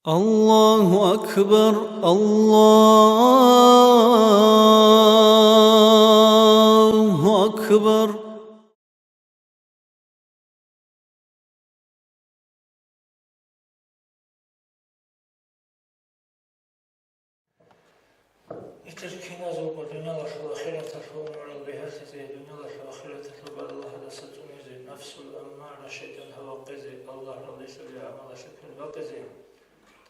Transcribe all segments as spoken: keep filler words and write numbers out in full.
الله أكبر، الله أكبر. Нилъер киназулго дуниялалъул ахираталъул умурал бигьалъизе, дуниялалъул ахираталъул балагьалдаса цӀунизе, нафсул аммара шайтӀан гьавахъизе, Аллагь разилъулел гӀамалалъе квер бакъизе,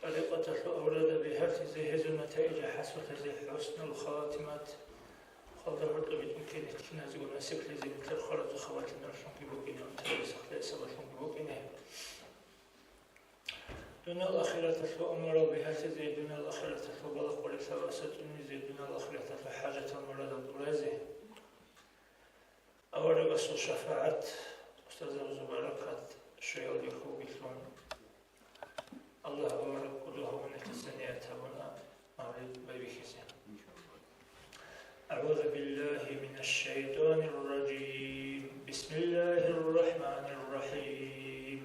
тӀарикъаталъул авлада бигьалъизе, гьезул натаижал хӀасуллъизе, хӀуснул хаватимат, хвалда гьоркьоб битӀун киназего насиблъизе нилъер хвалазухъа ватӀиналъунги букӀине, унтараб сахлъи-сабаблъунги букӀине. Дуниял ахираталъул умурал бигьалъизе, дуниял ахираталъул балагь-къварилъа васатунизе, дуниял ахираталъул хӀажатал мурадал тӀуразе, аварагасул шафагӀат, устазабазул баракат щвеялде хьулгилъун, Аллагь авараг кӀудияв гьавунилъеца ният гьабуна. أعوذ بالله من الشيطان الرجيم. بسم الله الرحمن الرحيم.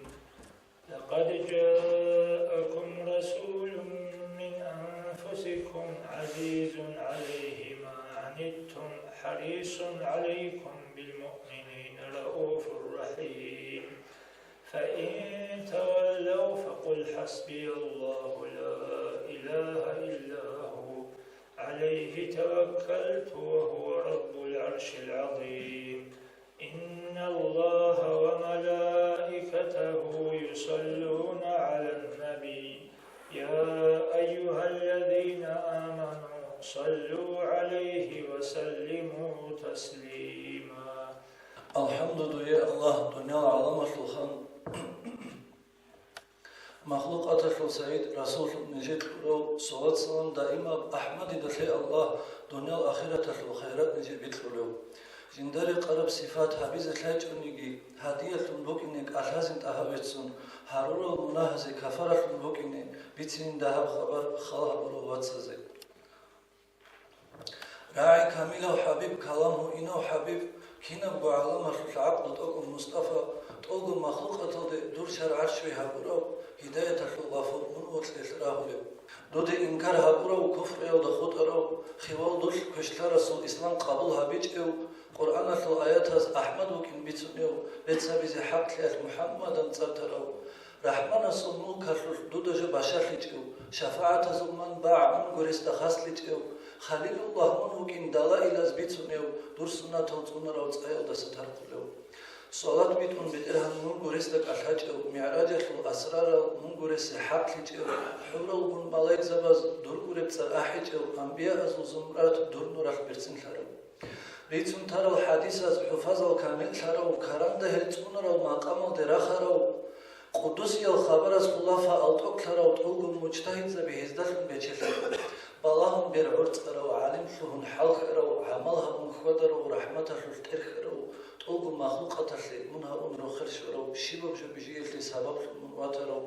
لقد جاءكم رسول من أنفسكم عزيز عليه ما عنتم حريص عليكم بالمؤمنين رءوف رحيم. فإن تولوا فقل حسبي الله لا إله إلا هو عليه توكلت وهو رب العرش العظيم. إن الله وملائكته يصلون على النبي. يا أيها الذين آمنوا صلوا عليه وسلموا تسليما. Алхамдулиллагь, Аллагь, дуниял гӀаламалъул хан, махлукъаталъул сайид расуллъун нижер кьурав, салат-салам даимаб АхӀмадида лъе, Аллагь, дуниял ахираталъул хайрат нижер бикьулев. Жинда рекъараб сипат гьабизе лъачӀониги, гьадиялъун букӀине кӀалъазин тӀагьавеццун, гьарурал мунагьазе кафаралъун букӀине бицинин дагьаб хабар хал гьабурал вацазе. РагӀи камилав ХӀабиб, калам гьуинав ХӀабиб, кинабго гӀаламалъулъ гӀакълу тӀокӀав Мустафа, тӀолго махлукъаталде дур шаргӀалъ щвей гьабурав, гьидаяталъул гъафур мун вокьилъ рагьулев. Дуде инкар гьабурав, куфруялда хутӀарав, хивал дулъ квешлъарасул ислам къабул гьабичӀев, Къуръаналъул аятаз АхӀмад вукӀин бицунев, бецабизе хӀакълъиялъ МухӀаммадан цӀар тарав, РахӀманасул мулкалъулъ дуда жо бащалъичӀев, шафагӀатазул манбагӀ мун гуресда хаслъичӀев, Халилуллагь мун вукӀин далаилаз бицунев, дур суннатал цӀунарав цӀаялдаса тархъулев. Салат битӀун БетӀергьан мун гуресда кӀалъачӀев, МигӀражалъул асрарал мун гуресе хӀакълъичӀев, хӀуралгун малаикзабаз дур гуреб цӀар ахӀичӀев, анбияазул зумрат дур нуралъ берцинлъарав. Бицун тарал хӀадисаз хӀуфазал камиллъарав, каранда гьел цӀунарал макъамалде рахарав, къуддусиял хабараз хулафа алтӀокълъарав, тӀолгун мужтагьидзаби гьездалъун бечелъарав, балагьун бергӀорцӀарав, гӀалим лъугьун хӀалхьарав, гӀамал гьабун хьвадарав, рахӀматалъулъ тӀерхьарав, тӀолгун махлукъаталъе мун гьавун рохел щварав, щибаб жо бижиялъе сабаблъун мун ватарав,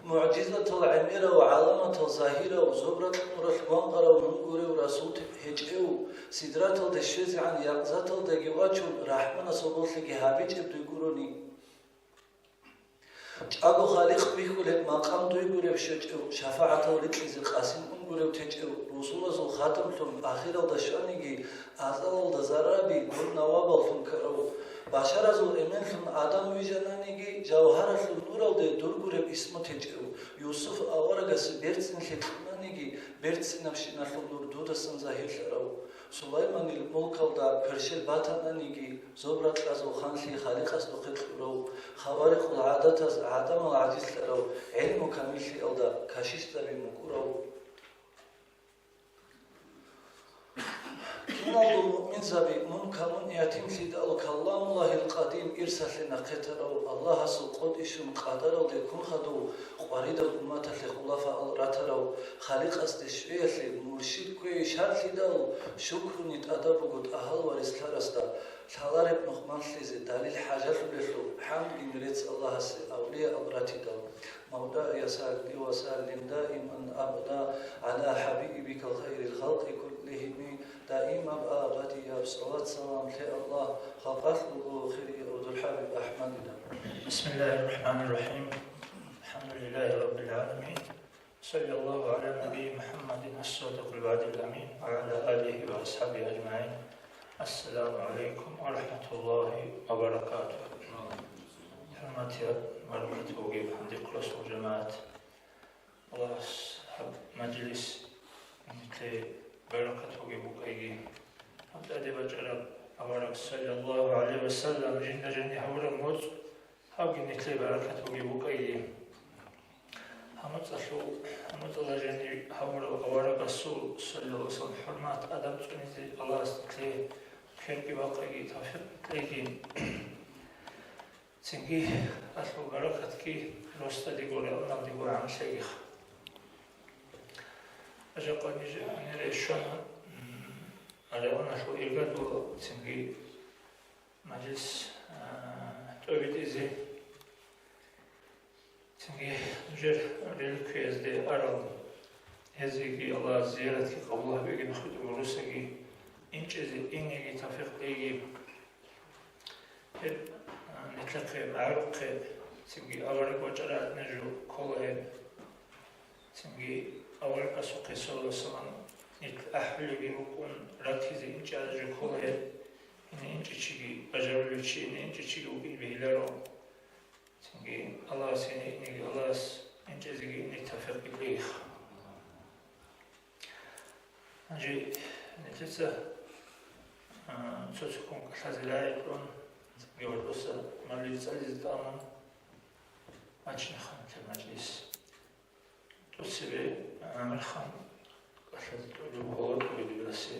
МугӀжизатал гӀемерав, гӀаламатал загьирав, зобракь нуралъ гвангъарав мун гурев расул гьечӀев, сидраталде щвезегӀан якъзаталдаги вачун, РахӀманас гьоболлъиги гьабичӀеб дуй гурони. ЧӀаго Халикъ бихьулеб макъам дуй гуреб щвечӀев, шафагӀатал рикьизе къасим ун гурев течӀев, русулазул хатамлъун ахиралда щваниги, азалалда зараби дур навабаллъун ккарав, башаразул эменлъун Адам вижананиги, жавгьаралъул нуралде дур гуреб исму течӀев, Юсуф аварагасе берцинлъи кьунаниги, берцинабщиналъул нур дудасан загьирлъарав, Сулайманил мулкалда кверщел батананиги, зобракьазул ханлъи Халикъасухъе кьурав, хаварикъул гӀадатаз гӀадамал гӀажизлъарав, гӀелму камиллъиялда кашишзаби мукӀурав. Киналго муъминзаби мун камун ятимлъидал, Калламуллагьил къадим ирсалъе нахъе тарав, Аллагьасул къотӀищун къадаралде ккун хадув, къваридаб умматалъе хулафаал ратарав, Халикъасде щвеялъе муршид кквей шарлъидал, шукруни тӀадаб буго тӀагьал варислъарасда, лъалареб нух малъизе далил хӀажалъулелъул, хӀамдгин рецц Аллагьасе авлияал ратидал. مولاي صل وسلم دائما أبدا على حبيبك خير الخلق كلهم. Даимаб абадияб салат-салам лъе Аллагь, халкъалъулго хирияв дур ХӀабиб АхӀмадида. بسم الله الرحمن الرحيم. الحمد لله رب العالمين. صلى الله على النبي محمد الصادق الوعد الأمين وعلى آله وأصحابه أجمعين. السلام عليكم ورحمة الله وبركاته. ХӀурматиял баракат бугеб гьанже хъуласул жамагӀат. Аллагьас гьаб мажлис нилъее баракат бугеб букӀайги, гьаб тӀаде бачӀараб авараг саллаллагьу гӀалайгьи ва саллам жинда жаниб гьабураб моцӀ, гьабги нилъее баракат бугеб букӀайги. ГьамацӀалъул, гьамацӀала жаниб гьабураб аварагасул саллаллагьу гӀалайгьи ва саллам хӀурмат, адаб цӀунизе Аллагьас нилъее хирги бакъайги тавфикъ кьеги. Цинги гьелъул баракатги росдадего, регӀуналдего гӀамлъайихъ. Жакъа ниж гьанир щвана, м, регӀуналъул иргаялда цинги мажлис, а, тӀобитӀизе. Цинги нужер реликвиязде арал, гьезиеги Аллагьас зияратги къабул гьабеги, нахъе тӀубарусаги инчӀезе инеги тавфикъ кьеги. Гьеб, а, нилъехъе магӀарухъе, цинги авараг вачӀарагӀадин жо ккола гьеб. Цинги аварагасухъе саллаллагьу гӀалайгьи ва саллам нилъ ахӀулебги рукӀун, ратизе инчӀезе жо ккола гьеб. Ине инчӀев чиги, бажарулев чи ине инчӀев чиги вугин бегьиларо. Цинги Аллагьас гьениб инеги, Аллагьас инчӀезеги ине тавфикъ кьеги. Гьанже нилъеца, а, цо-цоккун кӀалъазе рагӀи кьун, цинги гьоркьоса мажлис цӀализе тӀамун, бачинаха нилъер мажлис. ТӀоцебе ГӀамирхан кӀалъазе тӀолеб гьоло тӀолеб расе.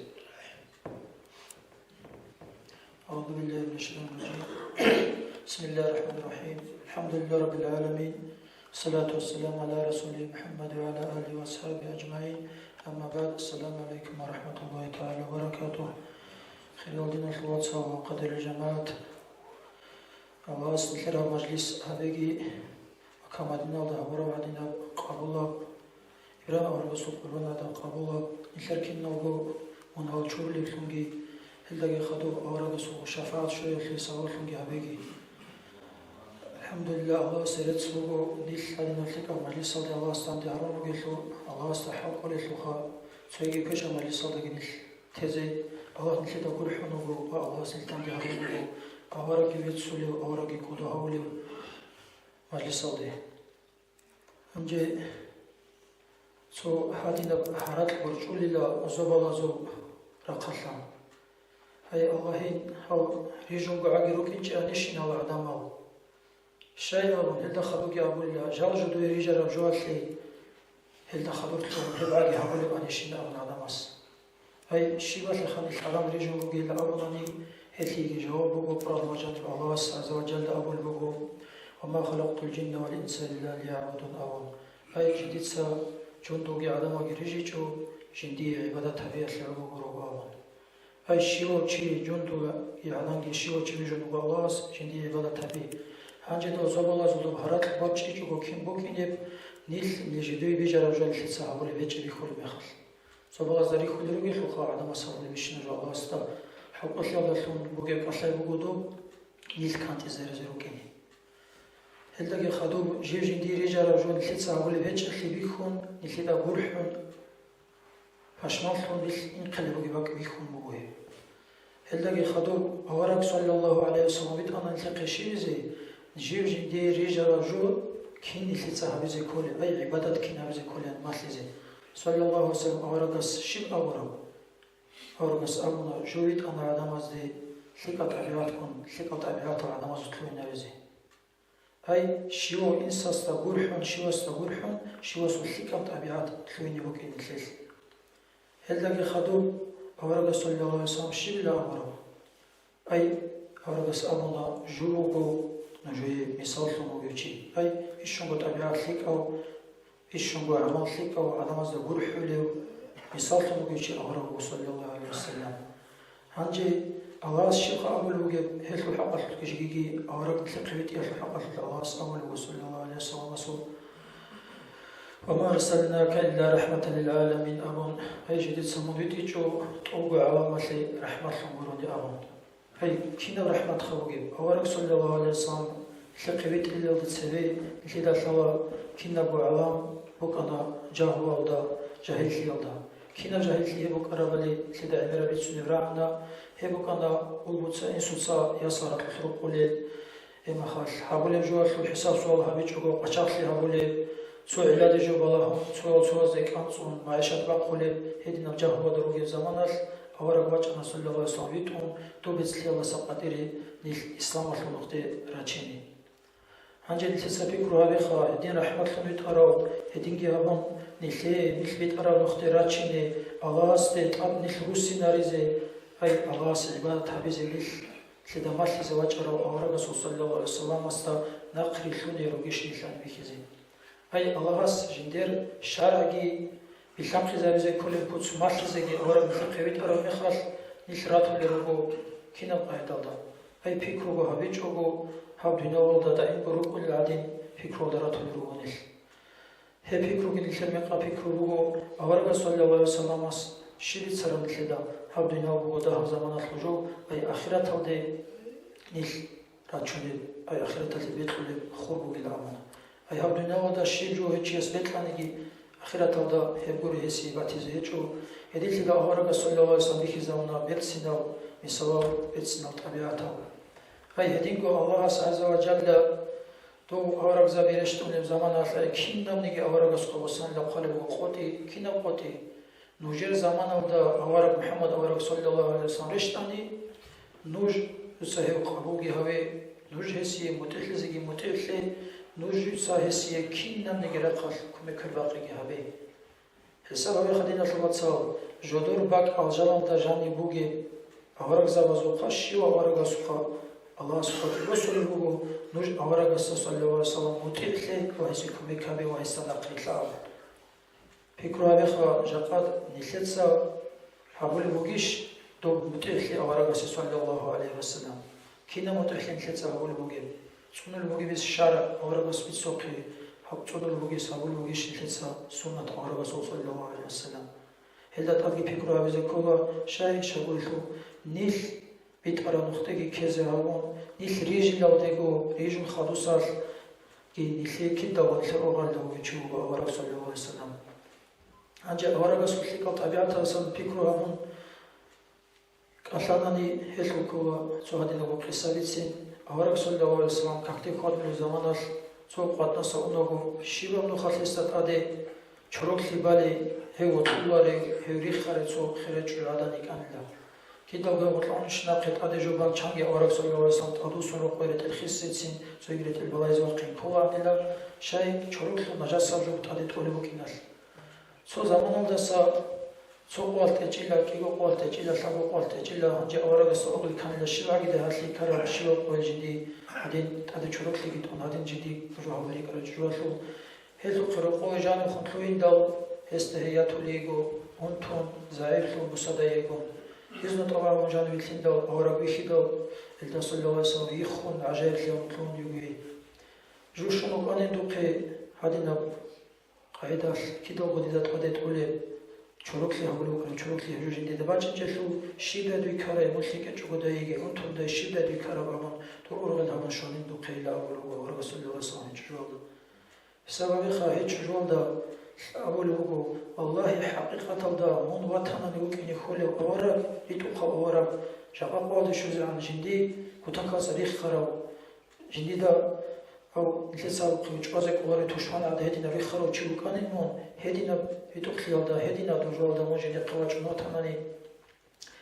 أعوذ بالله من الشيطان الرجيم. بسم الله الرحمن الرحيم. الحمد لله رب العالمين. الصلاة والسلام على رسوله محمد وعلى آله وأصحابه أجمعين. أما بعد. السلام عليكم ورحمة الله تعالى وبركاته. Хириял диналъул вацал ва къадирлъи жамагӀат. Аллагьас нилъер гьаб мажлис гьабеги, Макка-Мадиналда гьабураб гӀадинаб къабулаб, Ибрагьим аварагасул къурбан гӀадаб къабулаб, нилъер киналго мун гьалчурлъунги, гьелдаги хадуб аварагасул шафагӀат щвеялъе сабаблъунги гьабеги. АлхӀамдулиллагь, Аллагьасе рецц буго, нилъ гьадинаб лъикӀаб мажлисалде Аллагьас данде гьарун ругелъул, Аллагьасда хӀалкӀолелъулха, цоги квешаб мажлисалдаги нилъ тезе Аллагь нилъеда гурхӀун вуго ва Аллагьас нилъ данде гьарун буго, аварагги веццулев, аварагги кӀодо гьавулев мажлисалде. Гьанже цо гьадинаб гьаракь борчӀулила зобалазул рахъалъан. Гьай, Аллагьин, гьав рижунго гӀаги рукӀинчӀанищинал гӀадамал. Щай абун, гьелда хадубги абулила, жал жидее рижараб жоялъе гьелда хадурлъун гьеб гӀаги гьабулеб анищин абун гӀадамас. Гьай, щибалъеха нилъ гӀадам рижун ругел абунани, гьелъиеги жаваб буго, Къуръаналда жаниб Аллагьас гӀазза ва жалла абулеб буго: «Ва ма халакътул жинна вал инса илля лиягӀбудун», – абун. Гьай, жидеца жундулги гӀадамалги рижичӀо, жиндие гӀибадат гьабиялъе гӀоло гуро абун. Гьай, щивав чи жундул гӀаданги щивав чи вижун вуго Аллагьас, жиндие гӀибадат гьаби. Гьанже дов зобалазул доб гьаракь борчӀичӀого кин букӀинеб, нилъ, ниж жидуе бижараб жо нилъеца гьабулеб гьечӀеб бихьулеб мехалъ. Зобалазда рихьулел ругелъулха гӀадамас гьабулеб ишина жо Аллагьасда, хӀалкӀолъиялдалъун бугеб кӀалъай буго доб нилъ кантӀизаризе рукӀине. Гьелдаги хадуб жив жиндие рижараб жо нилъеца гьабулеб гьечӀеблъи бихьун, нилъеда гурхӀун, пашманлъун нилъ инхъилеб бугеб бакӀ бихьун буго гьеб. Гьелдаги хадуб авараг, саллаллагьу гӀалайгьи вассалам, витӀана нилъехъе щибизе, жив жиндие рижараб жо кин нилъеца гьабизе кколеб, ай, гӀибадат кин гьабизе кколеб малъизе. Саллаллагьу гӀалайгьи вассалам аварагас щиб абураб? Аварагас абуна, жо витӀана гӀадамазде лъикӀаб тӀабигӀатккун, лъикӀаб тӀабигӀатал гӀадамазулъ гьабизе. Ай, щивав инсасда гурхӀун, щивасда гурхӀун, щивасул лъикӀаб тӀабигӀат лъугьине букӀин нилъелъ. Гьелдаги хадуб аварагас, саллаллагьу гӀалайгьи вассалам, щибила абураб? Ай, аварагас абуна, жив вуго нужее мисаллъун вугев чи. Ай, бищунго тӀабигӀат лъикӀав, бищунго гӀамал лъикӀав, гӀадамазда гурхӀулев, мисаллъун вугев чи авараг вуго, саллаллагьу гӀалайгьи вассалам. Гьанже Аллагьас щибха абулеб бугеб, гьелъул хӀакъалъулъги жиги авараг нилъехъе витӀиялъул хӀакъалъулъ Аллагьас абулеб буго, саллаллагьу гӀалайгьи вассалам, расул: «Ва ма арсалнака илля рахӀматан лил гӀаламин», – абун, гьай, жидеца мун витӀичӀо тӀолго гӀаламалъе рахӀматлъун гурони абун. Гьай, кинаб рахӀматха бугеб? Авараг, саллаллагьу гӀалайгьи вассалам, нилъехъе витӀиялда цебе нилъеда лъала Кинабго гӀалам букӀана жагьлуялда, жагьиллъиялда. Кинаб жагьиллъи гьеб букӀарабали лъида гӀемераб бицунеб рагӀана, гьеб букӀана улбуца, инсуца ясал ракьулъ рукъулел, гьеб мехалъ гьабулеб жоялъул хӀисаб-суал гьабичӀого къвачагълъи гьабулеб, цо гӀилладе жо балагьун, цоял цоязе кӀанцӀун, магӀишат бахъулеб, гьединаб жагьлуялда ругеб заманалъ авараг вачӀана, саллаллагьу гӀалайгьи вассалам, витӀун, доб бецӀлъиялдаса къватӀире нилъ исламалъул нухде рачине. Гьанже нилъеца пикру гьабеха, гьедин рахӀматлъун витӀарав, гьединги гьабун, нилъее, нилъ битӀараб нухде рачине, Аллагьасде тӀад нилъ руссинаризе, ай, Аллагьасе гӀибадат гьабизе нилъ, лъида малъизе вачӀарав аварагасул саллаллагьу гӀалайгьи вассаламасда нахърилълъуне ругищ нилъ ан бихьизе. Ай, Аллагьас жиндер шаргӀги билълъанхъизабизе кколеб куц малъизеги авараг нилъехъе витӀараб мехалъ, нилъ ратулел руго кинаб къайдалда? Ай, пикруго гьабичӀого, гьаб дуниялалда даимго рукӀунел гӀадин, пикруялда ратулел руго нилъ. Гьеб пикруги нилъер мекъаб пикру буго, аварагас, саллаллагьу гӀалайгьи вассаламас, щиб бицараб нилъеда, гьаб дуниял буго дагьаб заманалъ гьужов, ай, ахираталде нилъ рачунеб, ай, ахираталде бекьулеб хур бугилан абуна. Ай, гьаб дуниялалда щиб жо гьечияс бекьаниги, ахираталда гьеб гури гьесие батизе гьечӀо. Гьединлъидал аварагас, саллаллагьу гӀалайгьи вассалам, бихьизабуна берцинал мисалал, берцинал тӀабигӀатал. Ай, гьединго Аллагьас гӀазза ва жалла дов аварагзаби рещтӀунеб заманалъ, ай, кинабниги аварагасухъа босанила хъвалеб буго къотӀи, кинаб къотӀи? Нужер заманалда авараг МухӀаммад авараг, саллаллагьу гӀалайгьи вассалам, рещтӀани, нуж, дуца гьев къабулги гьаве, нуж гьесие мутӀигӀлъизеги мутӀигӀлъе, нуж, дуца гьесие кинабниги рахъалъ кумек-квербакъиги гьабе. ХӀисаб гьабеха, диналъул вацал, жодор бакӀ алжаналда жаниб бугеб аварагзабазухъа щивав аварагасухъа Аллагьас къотӀи босулеб буго, нуж аварагасда, саллаллагьу гӀалайгьи вассалам, мутӀигӀлъе ва гьесие кумек гьабе ва гьесда нахърилълъа абун. Пикру гьабеха, жакъа нилъеца гьабулеб бугищ доб мутӀигӀлъи аварагасе, саллаллагьу гӀалайгьи вассалам? Кинаб мутӀигӀлъи нилъеца гьабулеб бугеб? ЦӀунулеб бугебищ шаргӀ аварагас бицухъе, гьаб цӀунулеб бугес гьабулеб бугищ нилъеца суннат аварагасул, саллаллагьу гӀалайгьи вассалам? Гьелда тӀадги пикру гьабизе ккола, щай гьабулелъул, нилъ битӀараб нухдеги ккезе гьабун, нилъ рижилалдего, рижун хадусалъги нилъее кидаго нилъер оргъалда вугев чи вуго авараг, саллаллагьу гӀалайгьи вассалам. Гьанже аварагасул лъикӀал тӀабигӀаталдасан пикру гьабун кӀалъанани, гьелъул ккола цо гьадинабго къиса бицин. Авараг, саллаллагьу гӀалайгьи вассалам, какде хьвадулеб заманалъ цо къватӀнаса унаго, щибаб нухалъ гьесда тӀаде чороклъи балей, гьев вокьуларев, гьев рихарев цо хирай чӀужугӀадан йикӀанила. Кидалго гьев вокьуларев нахъе тӀаде жо бан чанги авараг, саллаллагьу гӀалайгьи вассалам, тӀадвуссун рокъове ретӀел хисецин, цоги ретӀел балагьизе вахъин кколаанила, щай чороклъул нажасаб жо тӀаде тӀолеб букӀиналъ. Цо заманалдаса цо къвалъ тӀечӀила, кӀиго къвалъ тӀечӀила, лъабго къвалъ тӀечӀила, гьанже аварагасда угӀи кканила, щиб гьагида гьалъи ккараб, щибаб къойил жиндие гьадин тӀаде чороклъиги тӀун, гьадин жиндие жо гьабулеб ккараб чӀужуялъул. Гьелъухъе рокъове жанивхун лъугьиндал, гьесда гьей ятулей йиго, унтун, загӀиплъун, бусадай йиго. Изну тӀалаб гьабун жаниве лъиндал, авараг вихьидал, гьелда, саллаллагьу гӀалайгьи вассалам, йиххун, гӀажаиблъи гьабун лъугьун йиго гьей. Жо щун вукӀанин духъе гьадинаб къагӀидалъ, кидалго дида тӀаде тӀолеб чороклъи гьабулеб букӀана, чороклъи гьаб жо жиндида бачӀинчӀелъул, щибдай дуе ккарай, мун лъикӀ гьечӀого дайиги, унтун дай, щибдай дуе ккараб абун, дур ургъел гьабун щванин духъейила абулеб буго аварагас, саллаллагьу гӀалайгьи вассалам, гьечӀо жоялда. Гьеб сабабеха гьечӀо жоялда абулеб буго, валлагьи, хӀакъикъаталда мун ватанани вукӀине кколев авараг, ритӀухъав авараг, жакъа къоялде щвезегӀан жиндие кутакалъа риххарав, жиндида, гьав, нилъеца абухъе чӀвазе кӀоларев тушман гӀадин гьединав риххарав чи вукӀанин мун, гьединаб ритӀухълъиялда, гьединаб дужалда мун жиндихъе вачӀун ватанани,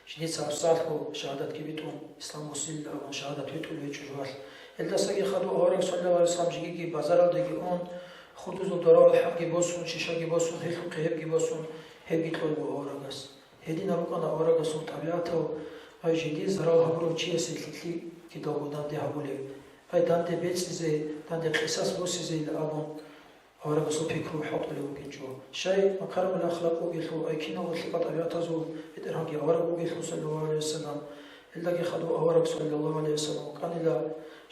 жиндица гьабсагӀатго шагьадатги битӀун, ислам мусилилан абун шагьадат битӀулев гьечӀо жоялъ. Гьелдасаги хадув авараг, саллаллагьу гӀалайгьи вассалам, жигиги базаралдеги ун, худузул дора-алхӀамги босун, шишаги босун, гьелъухъе гьебги босун, гьебги кьолеб буго аварагас. Гьединал рукӀана аварагасул тӀабигӀатал, ай, жиндие зарал гьабурав чиясе лъикӀлъи кидалго данде гьабулев, ай, данде бецӀизе, данде къисас босизейилан абун, аварагасул пикру хӀалтӀулев вукӀинчӀо. Щай, макаримул ахлакъ вугелъул, ай, киналго лъикӀал тӀабигӀатазул БетӀергьанги авараг вугелъул, саллаллагьу гӀалайгьи вассалам, гьелдаги хадув авараг, саллаллагьу гӀалайгьи вассалам, вукӀанила,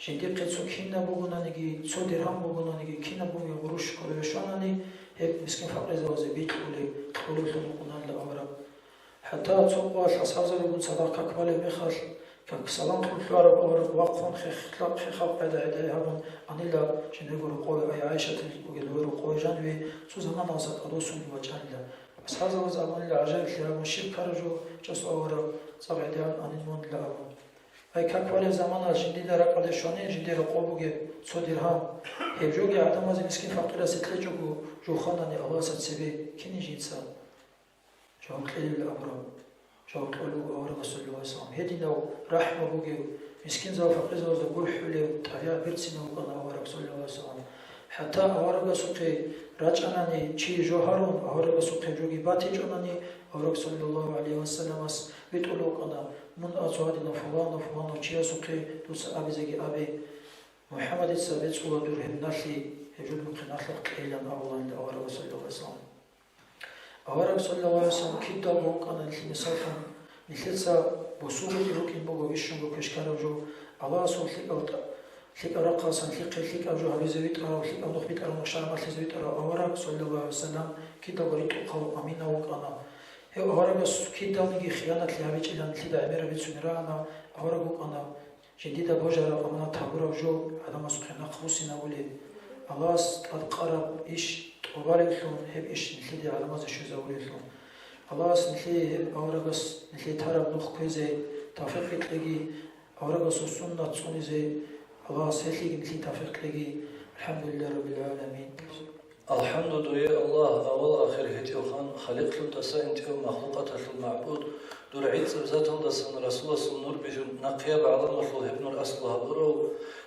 жиндихъе цо кинаб бугонаниги, цо диргьам бугонаниги, кинаб бугониги гъурущ кколеб щванани, гьеб мискин-факъирзабазе бикьулей, кьолевлъун вукӀунанила авараг. ХӀатта цо къоялъ асхӀабзабигун цадахъ как балеб мехалъ, Как салам кьун лъугьараб авараг вахъун хех-, хехаб гӀедай-гӀедай гьабун анила, жиндирго рокъове, ай ГӀайшатил бугел гьев рокъове жаниве цо заманалдаса тӀадвуссун вачӀанила. АсхӀабзабаз абунила гӀажаиблъи гьабун, щиб ккараб жо, чӀасул авараг, цӀакъ гӀедегӀан анин мунила абун. Ай как валеб заманалъ жиндида ракӀалде щванин жиндир рокъов бугеб цо диргьам. Гьеб жоги гӀадамазе мискин-факъирасе кьечӀого жо хванани Аллагьасда цебе кинин жинца жаваб кьелеб абураб? Жаваб кьолеб аварагас, саллаллагьу гӀалайгьи вассалам. Гьединав рахӀму бугев, мискинзабаз-факъирзабазда гурхӀулев, тӀабигӀат берцинав вукӀана авараг, саллаллагьу гӀалайгьи вассалам. ХӀатта аварагасухъе рачӀанани чи жо гьарун, аварагасухъе жоги батичӀонани, авараг, саллаллагьу гӀалайгьи вассаламас, витӀулев вукӀана: «Мун а цо гьадинав фуланав-фуланав чиясухъе дуца абизеги абе, МухӀаммадица бецӀула дур гьеб налъи, гьеб жо духъе налъухъ кьейилан», — абуланила аварагас, саллаллагьу гӀалайгьи вассалам. Авараг, саллаллагьу гӀалайгьи вассалам, кидалго вукӀана нилъее салам, нилъеца бусурбаби букӀин буго бищунго квешкараб жо, Аллагьасул лъикӀал тӀа-, лъикӀаб рахъалдасан лъихъе лъикӀаб жо гьабизе витӀарав, лъикӀаб нух битӀараб, мухъ-шагьар малъизе витӀарав авараг, саллаллагьу гӀалайгьи вассалам, кидалго ритӀухъав, аминав вукӀана. Гьев аварагас кидалниги хиянатлъи гьабичӀилан нилъеда гӀемераб бицунеб рагӀана, авараг вукӀана жиндида божараб аманат гьабураб жо гӀадамазухъе нахъ буссинабулеб, Аллагьас тӀадкъараб иш тӀубалевлъун, гьеб иш нилъеде гӀадамазе щвезабулевлъун. Аллагьас нилъее гьеб аварагас нилъее тараб нух кквезе тавфикъ кьеги, аварагасул суннат цӀунизе Аллагьас гьелъиеги нилъее тавфикъ кьеги. АлхӀамдулиллагьи раббил гӀаламин. АлхӀамду дуе, Аллагь, авал-ахир гьечӀев хан, халикълъун тӀаса инчӀев, махлукъаталъул магӀбуд, дур гӀицӀаб заталдасан Расуласул нур бижун, нахъияб гӀаламалъул гьеб нур аслу гьабурав,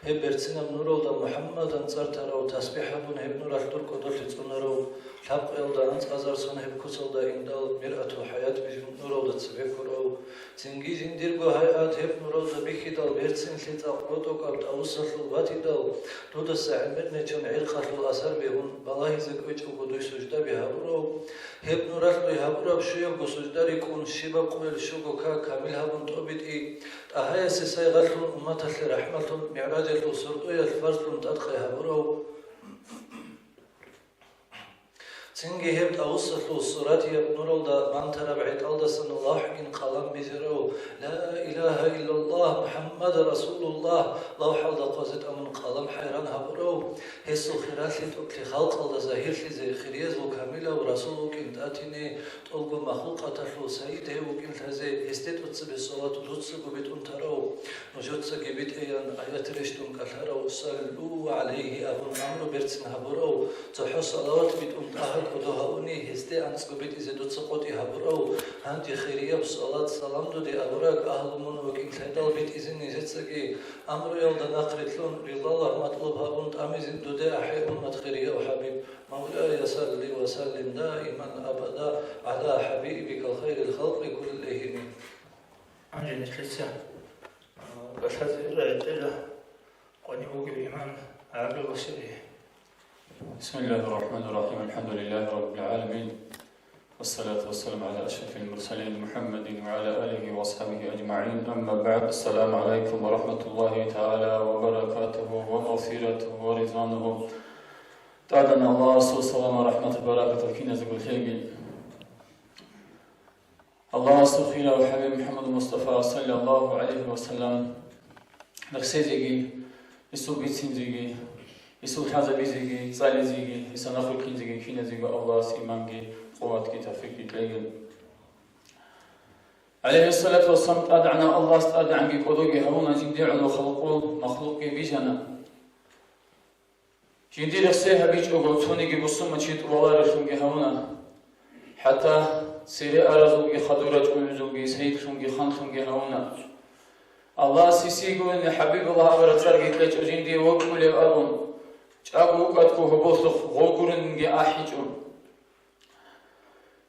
гьеб берцинаб нуралда МухӀаммадан цӀар тарав, тасбихӀ гьабун гьеб нуралъ дур кӀодолъи цӀунарав, лъабкъоялда анцӀазарсон гьеб куцалда индал, миръатул хӀаят бижун нуралда цебе ккурав, цинги жиндирго гьайат гьеб нуралда бихьидал, берцинлъи цӀакъ ротӀокӀаб тӀавуссалъул батидал, дудаса гӀемер нечон гӀиркъалъул асар бегьун, балагьизе кӀвечӀого дуй суждаби гьабурав, гьеб нуралъ дуй гьабураб щуябго сужда рикӀкӀун, щибаб къоялъ щуго как камил гьабун тӀобитӀи, ТӀагьаясе сайгъатлъун, умматалъе рахӀматлъун, МигӀражалъул сордоялъ фарзлъун тӀадкъай гьабурав, цинги гьеб тӀавуссалъул суратияб нуралда бантараб гӀетӀалдасан лавхӀгин къалам бижарав, «Ла илагьа иллаллагь, МухӀаммад расулуллагь» лавхӀалда хъвазе тӀамун къалам хӀайран гьабурав, гьесул хиралъи тӀокӀлъи халкъалда загьирлъизе, хириязул камилав Расул вукӀин тӀатине, тӀолго махлукъаталъул сайид гьев вукӀин лъазе, гьесде тӀоцебе салат дуцаго битӀун тарав, нужецаги битӀеян аят рещтӀун кӀалъарав, «Саллу гӀалайгьи» абун амру берцин гьабурав, цохӀо салават битӀун тӀагьа кӀодо гьавуни, гьесде анцӀго битӀизе дуца къотӀи гьабурав, гьанже хирияб салат-салам дуде авараг, агьлу мун вукӀин лъайдал битӀизе нижецаги, амруялда нахърилълъун, ризаллагь матлуб гьабун тӀамизин дуде ахӀе, уммат хирияв хӀабиб. مولاي صل وسلم دائما أبدا على حبيبك خير الخلق كلهم. Гьанже нилъеца, а, кӀалъазе рагӀи кьела къванив вугев имам ГӀабдулбасире. بسم الله الرحمن الرحيم. الحمد لله رب العالمين. والصلاة والسلام على أشرف المرسلين محمد وعلى آله وأصحابه أجمعين. أما بعد. السلام عليكم ورحمة الله تعالى وبركاته ومغفرته ورضوانه. ТӀадегӀанав Аллагьасул салам ва рахӀмат ва баракатал киназего лъеги. Аллагьасул хирав хӀабиб МухӀаммад Мустафа, саллаллагьу гӀалайгьи ва саллам, рехсезеги, гьесул бицинзеги, гьесул лъазабизеги, цӀализеги, гьесда нахъ вихьинзеги киназего Аллагьас иманги, къуватги, тавфикъги кьеги. ГӀалайгьиссалату вассалам, ТӀадегӀанав Аллагьас ТӀадегӀанги кӀодоги гьавуна, жиндир гӀоло халкъул махлукъги бижана. Жиндир рехсей гьабичӀого, цониги бусурманчи тӀубаларевлъунги гьавуна. ХӀатта цере аразулги, хадур рачӀунезулги, сайидлъунги, ханлъунги гьавуна. Аллагьас гьесие гурони ХӀабибуллагь абураб цӀарги кьечӀо жиндие вокьулев абун, чӀаго вукӀаго гьоболлъухъ гъов гуронинги ахӀичӀо.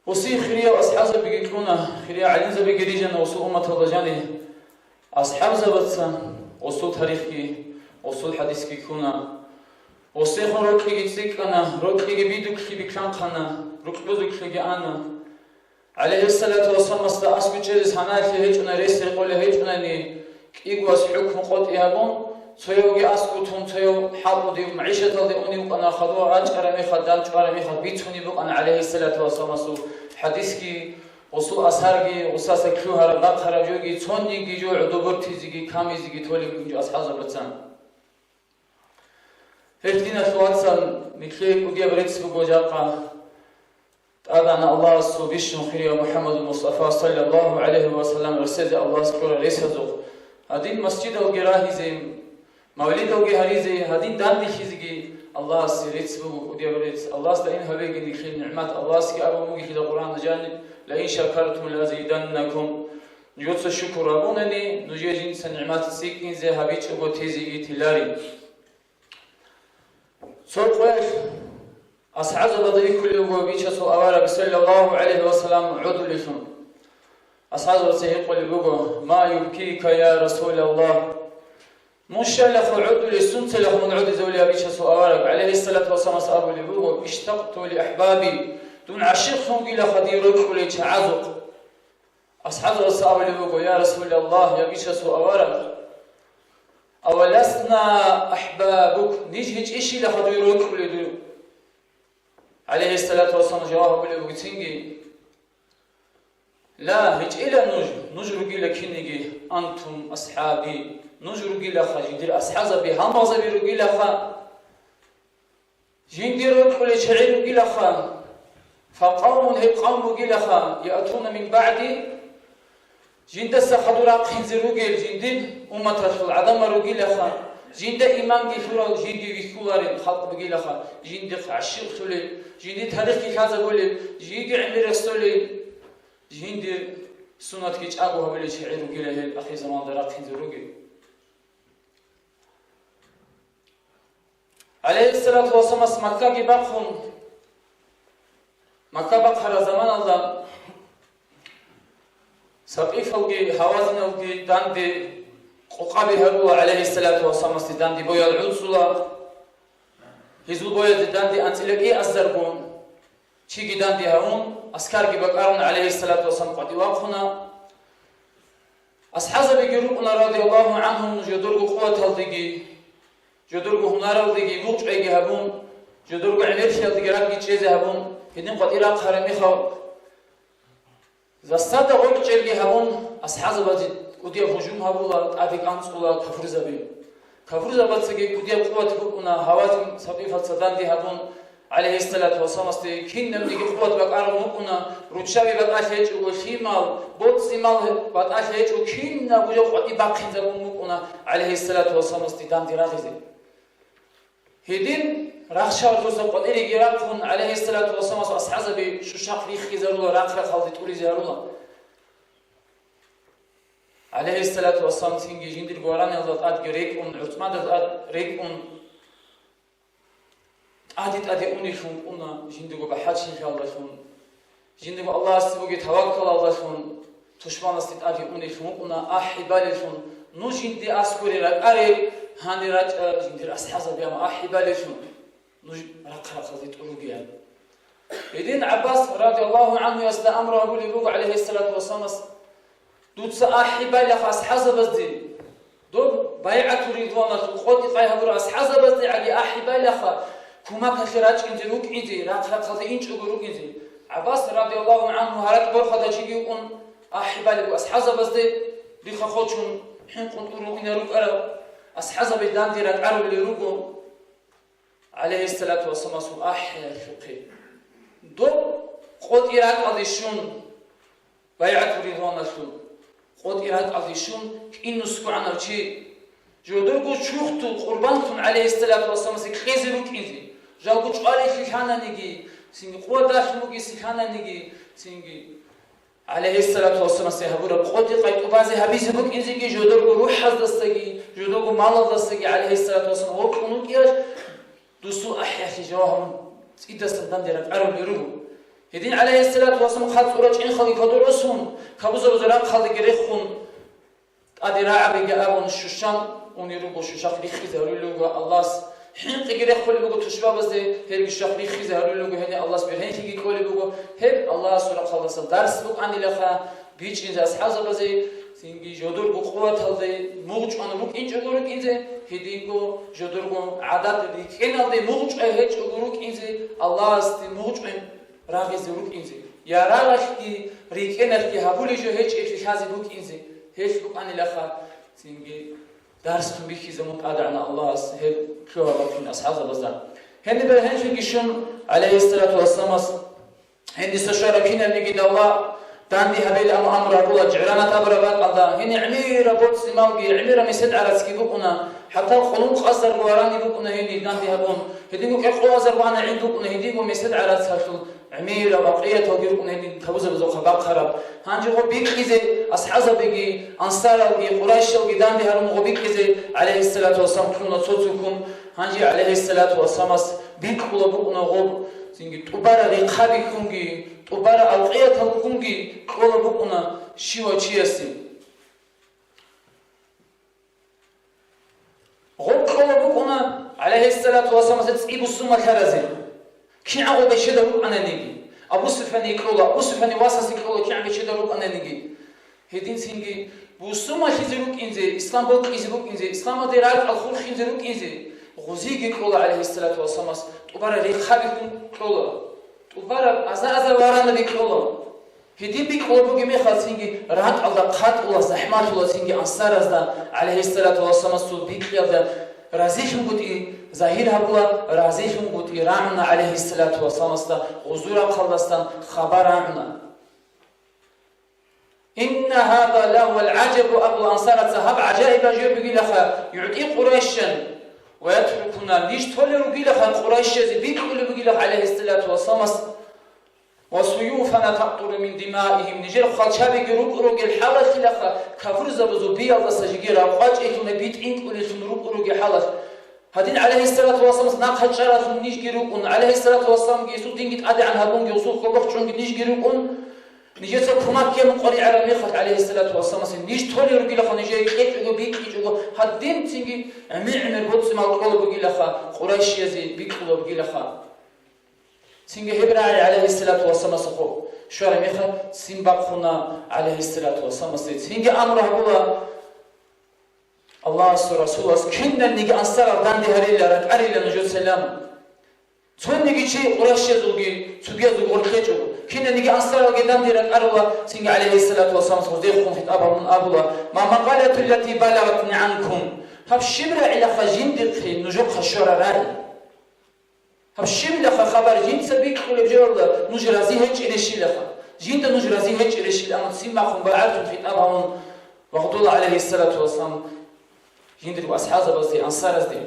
Гьесие хириял асхӀабзабиги кьуна, хириял гӀалимзабиги рижана гьесул умматалда жаниб. АсхӀабзабаца гьесул тарихги, гьесул хӀадисги ккуна. Гьесдехун рокьиги цӀикӀкӀана, рокьиги бидулъги бихьанхъана, рукъ бузулъги ана. ГӀалайгьиссалату вассаламасда аскӀов чӀезе санаялъе гьечӀони, рес гьекъолеб гьечӀони, кӀиго вас хӀукму къотӀи гьабун, цоявги аскӀов тун, цояв хӀалтӀудев, магӀишаталде унев вукӀана, хадув рачӀараб мехалъ, дандчӀвараб мехалъ бицунеб букӀана гӀалайгьиссалату вассаламасул хӀадисги, Гъусул асарги, гъусаса лъугьараб бахъараб жоги, цониги жо гӀодобортизеги, камизеги толеб бугин жо асхӀабзабацан. Гьел диналъул вацал, нилъее кӀудияб рецц буго жакъа. ТӀадегӀанав Аллагьасул бищун хирияв МухӀаммадул Мустафа, саллаллагьу гӀалайгьи ва саллам, ресезе Аллагьас кьурал ресазухъ. Гьадин масжидалги рагьизе, мавлидалги гьаризе, гьадин данделъизеги Аллагьасе рецц буго, кӀудияб рецц. Аллагьасда ин гьабеги нилъее нигӀмат. Аллагьасги абун бугелъидал Къуръаналда жаниб: «Ла ин шакартум ла азиданнакум». Нужеца шукур гьабунани, нужее жинца нигӀмат цӀикӀкӀинзе гьабичӀого тезеги телари. Цо къоялъ асхӀабзабазда бихьулеб буго Бичасул авараг, саллаллагьу гӀалайгьи ва саллам, гӀодулелъун. АсхӀабзабаца гьикъулеб буго: «Ма юбкика, я Расулаллагь? Мун щалаха гӀодулел, сунцалаха мун гӀодизавулев?» Бичасул авараг, гӀалайгьиссалату вассаламас, абулеб буго: «Иштакъту ли ахӀбаби, дун гӀащикълъун вугилаха дир рокьулел чагӀазухъ». АсхӀабзабаца абулеб буго: «Я Расулаллагь, я Бичасул авараг, аваласна ахӀбабук, ниж гьечӀищилаха дуе рокьулел дуе?» ГӀалайгьиссалату вассалам жаваб гьабулеб буго цинги: «Ла, гьечӀила нуж, нуж ругила кинеги, антум асхӀаби, нуж ругилаха, жиндир асхӀабзаби, гьалмагъзаби ругилаха». Жиндир рокьулел чагӀи ругилаха, факъавмун, гьеб къавм бугилаха, яатуна мин баъди, жиндаса хадур рахъинзе ругел жиндир умматалъул гӀадамал ругилаха, жинда иманги лъурал, жинги вихьуларел халкъ бугилаха, жиндихъ гӀащикълъулел, жиндир тарихги лъазабулел, жиги гӀемер рехсолел, жиндир суннатги чӀаго гьабулел чагӀи ругила гьел ахирзаманалда рахъинзе ругел. ГӀалайгьиссалату вассаламас Маккаги бахъун, Макка бахъараб заманалда сакъифалги гьавазиналги данде къокъаби гьарула, гӀалайгьиссалату вассаламасде данде боял гӀуцӀула. Гьезул боязде данде анцӀила кӀиазарго чиги данде гьавун, аскарги бакӀарун, гӀалайгьиссалату вассалам къватӀив вахъуна. АсхӀабзабиги рукӀуна, радияллагьу гӀангьум, жодорго къуваталдеги, жодорго гьунаралдеги мугъчӀвайги гьабун, жодорго гӀемерлъиялдеги ракӀги чӀезе гьабун, гьедин къватӀир рахъараб мехалъ, засада гъоркьчӀелги гьабун, асхӀабзабазе кӀудияб гьужум гьабула, тӀаде кӀанцӀула кафурзаби. Кафурзабацаги кӀудияб къуват букӀуна, Гьавазин сакъифаца данде гьабун, гӀалайгьиссалату вассаламасде кинабниги къуват бакӀарун букӀуна, руччаби батӀалъи гьечӀого, лъимал, боцӀи-мал батӀалъи гьечӀого, кинабго жо къватӀиб бахъинзабун букӀуна, гӀалайгьиссалату вассаламасде данде рагъизе. Гьедин рахчалдаса къватӀиреги рахъун, гӀалайгьиссалату вассаламас асхӀабзаби щущахъ риххизарула, рахъ-рахъалде тӀуризе гьарула. ГӀалайгьиссалату вассалам цинги жиндирго вараниялда тӀадги рекӀун, гӀутӀмада тӀад рекӀун, тӀаде-тӀаде унелъун вукӀуна, жиндирго бахӀарчилъиялдалъун, жиндирго Аллагьасде бугеб таваккалалдалъун, тушманасде тӀаде унелъун вукӀуна, ахӀи балелъун, нуж жинде аскӀоре ракӀаре, гьанир рачӀа жиндир асхӀабзаби, амма ахӀи балелъун нуж рахъ-рахъалде тӀуругеян. Гьедин ГӀаббас радияллагьу гӀангьуясда амру гьабулеб буго, гӀалайгьиссалату вассаламас, дуца ахӀи балаха асхӀабзабазде, доб байгӀату ридваналъул къотӀи-къай гьабурал асхӀабзабаздегӀаги ахӀи балаха, кумакалъе рачӀинзе рукӀинзе, рахъ-рахъалде инчӀого рукӀинзе. ГӀаббас радияллагьу гӀангьу гьаракь борхалда чиги вукӀун, ахӀи балеб асхӀабзабазде, рихха хочун, хӀинкъун тӀурун инарукӀарал асхӀабзаби данде ракӀарулел руго. ГӀалайгьиссалату вассаламасул ахӀиялъухъе. Доб къотӀи ракӀалде щун, байгӀату ридваналъул къотӀи ракӀалде щун, кӀинусгогӀанав чи, жодорго чурхдул къурбанлъун гӀалайгьиссалату вассаламасе кьезе рукӀинзе, жалго чӀвалелъи лъананиги, цинги къуват ралъун бугеси лъананиги, цинги гӀалайгьиссалату вассаламасе гьабураб къотӀи-къай тӀубазе гьабизе букӀинзеги, жодорго рухӀаздасаги, жодорго малалдасаги гӀалайгьиссалату вассалам вокьун вукӀиялъ, дусул ахӀиялъе жаваб гьабун, цӀидасан данде ракӀарулел руго. Гьедин гӀалайгьиссалату вассалам хъацӀурал чӀинхалги кодор росун, кабузабазул рахъалдеги рехун, тӀаде рагӀабиги абун, щущан унел руго, щущахъ риххизе гьарулел руго Аллагьас. ХӀинкъиги рехулеб буго тушбабазде, гьелги щущахъ риххизе гьарулел руго, гьениб Аллагьас бергьенлъиги кколеб буго. Гьеб Аллагьасул рахъалдаса дарс букӀанилаха, бичӀчӀинзе асхӀабзабазе, цинги жодорго къуваталде мугъчӀван рукӀинчӀого рукӀинзе, гьединго жодорго гӀадат рикӀкӀеналде мугъчӀвай гьечӀого рукӀинзе, Аллагьасде мугъчӀвай рагъизе рукӀинзе. Ярагъалъги рикӀкӀеналъги гьабулеб жо гьечӀеблъи лъазе букӀинзе, гьелъ букӀанилаха цинги дарс тун бихьизе мун ТӀадегӀанав Аллагьас гьеб лъугьа-бахъин асхӀабзабазда. Гьениб гьенлъиги щун, гӀалайгьиссалату вассаламас, гьениса щвараб кинабниги давла данде гьабейилан амру гьабула, жигӀранат абураб бакӀалда, гьениб гӀемераб боцӀи-малги, гӀемераб месед-гӀарацги букӀуна, хӀатта къулункъазарго варани букӀуна гьениб данде гьабун, гьединго кӀикъоязарго ана гӀин букӀуна, гьединго месед-гӀарацалъул гӀемераб акъияталги рукӀуна гьедин кавузабазухъа бахъараб. Гьанже гъо бикьизе асхӀабзабиги, ансаралги, къурайшалги данде гьарун гъо бикьизе, гӀалайгьиссалату вассалам, кьуна цо-цоккун. Гьанже, гӀалайгьиссалату вассаламас, бикьула букӀуна гъо цинги тӀубараб рехъаби ккунги, тӀубараб акъиятал ккунги кьола букӀуна щивав чиясе. Гъоб кьола букӀуна, гӀалайгьиссалату вассаламасда цӀи бусурманлъаразе, кигӀан гъо бечедал рукӀананиги. Абу Суфяне кьола, Абу Суфяне васасе кьола, кигӀан бечедал рукӀананиги. Гьединцинги бусурманлъизе рукӀинзе, ислам бокьизе букӀинзе, исламалде ракӀал хурхинзе рукӀинзе, гъозиеги кьола, гӀалайгьиссалату вассаламас, тӀубараб рехъаби ккун кьола, тӀубараб аза-азар варанаби кьола. Гьедин бикьула бугеб мехалцинги ракӀалда хъатӀула, захӀмалъулацинги ансаразда, гӀалайгьиссалату вассаламасул бикьиялда разилъунгутӀи загьир гьабула, разилъунгутӀи рагӀуна, гӀалайгьиссалату вассаламасда гъузул рахъалдасан хабар рагӀуна. «Инна гьаза лагьувал гӀажабу», – абула ансараца, гьаб гӀажаибаб жо бугилаха, югӀти Къурайшан, «ва ятрукуна», ниж толел ругилаха, къурайшазе бикьулеб бугилаха, гӀалайгьиссалату вассаламас. «Ва суюфана такътуру мин димаихим», нижер хвалчабиги рукӀун ругел хӀалалъилаха, кафурзабазул биялдаса жеги ракъвачӀелъун, битӀинкӀулелъун рукӀун ругел хӀалалъ. Гьадин, гӀалайгьиссалату вассаламас нахъа чӀаратун нижги рукӀун, гӀалайгьиссалату вассаламги гьесул динги тӀадегӀан гьабунги, гьесул хъобохъ чӀунги нижги рукӀун, нижеца кумак ккеян къваригӀараб мехалъ, гӀалайгьиссалату вассаламасе ниж толел ругилаха, нижее кьечӀого, бикьичӀого, гьадинцинги гӀемер-гӀемер боцӀи-мал кьолеб бугилаха къурайшиязе, бикьулеб бугилаха. Цинги гьеб рагӀи гӀалайгьиссалату вассаламасухъ щвараб мехалъ ццин бахъуна гӀалайгьиссалату вассаламасде. Цинги амру гьабула Аллагьасул Расулас, киналниги ансарал данде гьарила, ракӀарила нужецайилан. Цониги чи къурайшиязулги цогиязулги гъоркьечӀого, киналниги ансаралги данде ракӀарула, цинги гӀалайгьиссалату вассаламас гъоздехун хитӀаб гьабун абула: «Ма макъалату ллати балагъатни гӀанкум». Гьаб щиб рагӀилаха жиндихъе нужехъа щвараб рагӀи? Гьаб щибилаха хабар жинца бикьулеб жоялда нуж рази гьечӀебищилаха? Жинда нуж рази гьечӀебищил, амма ццин бахъун багӀарцун хитӀаб гьабун вагъдула, гӀалайгьиссалату вассалам, жиндирго асхӀабзабазде, ансаразде.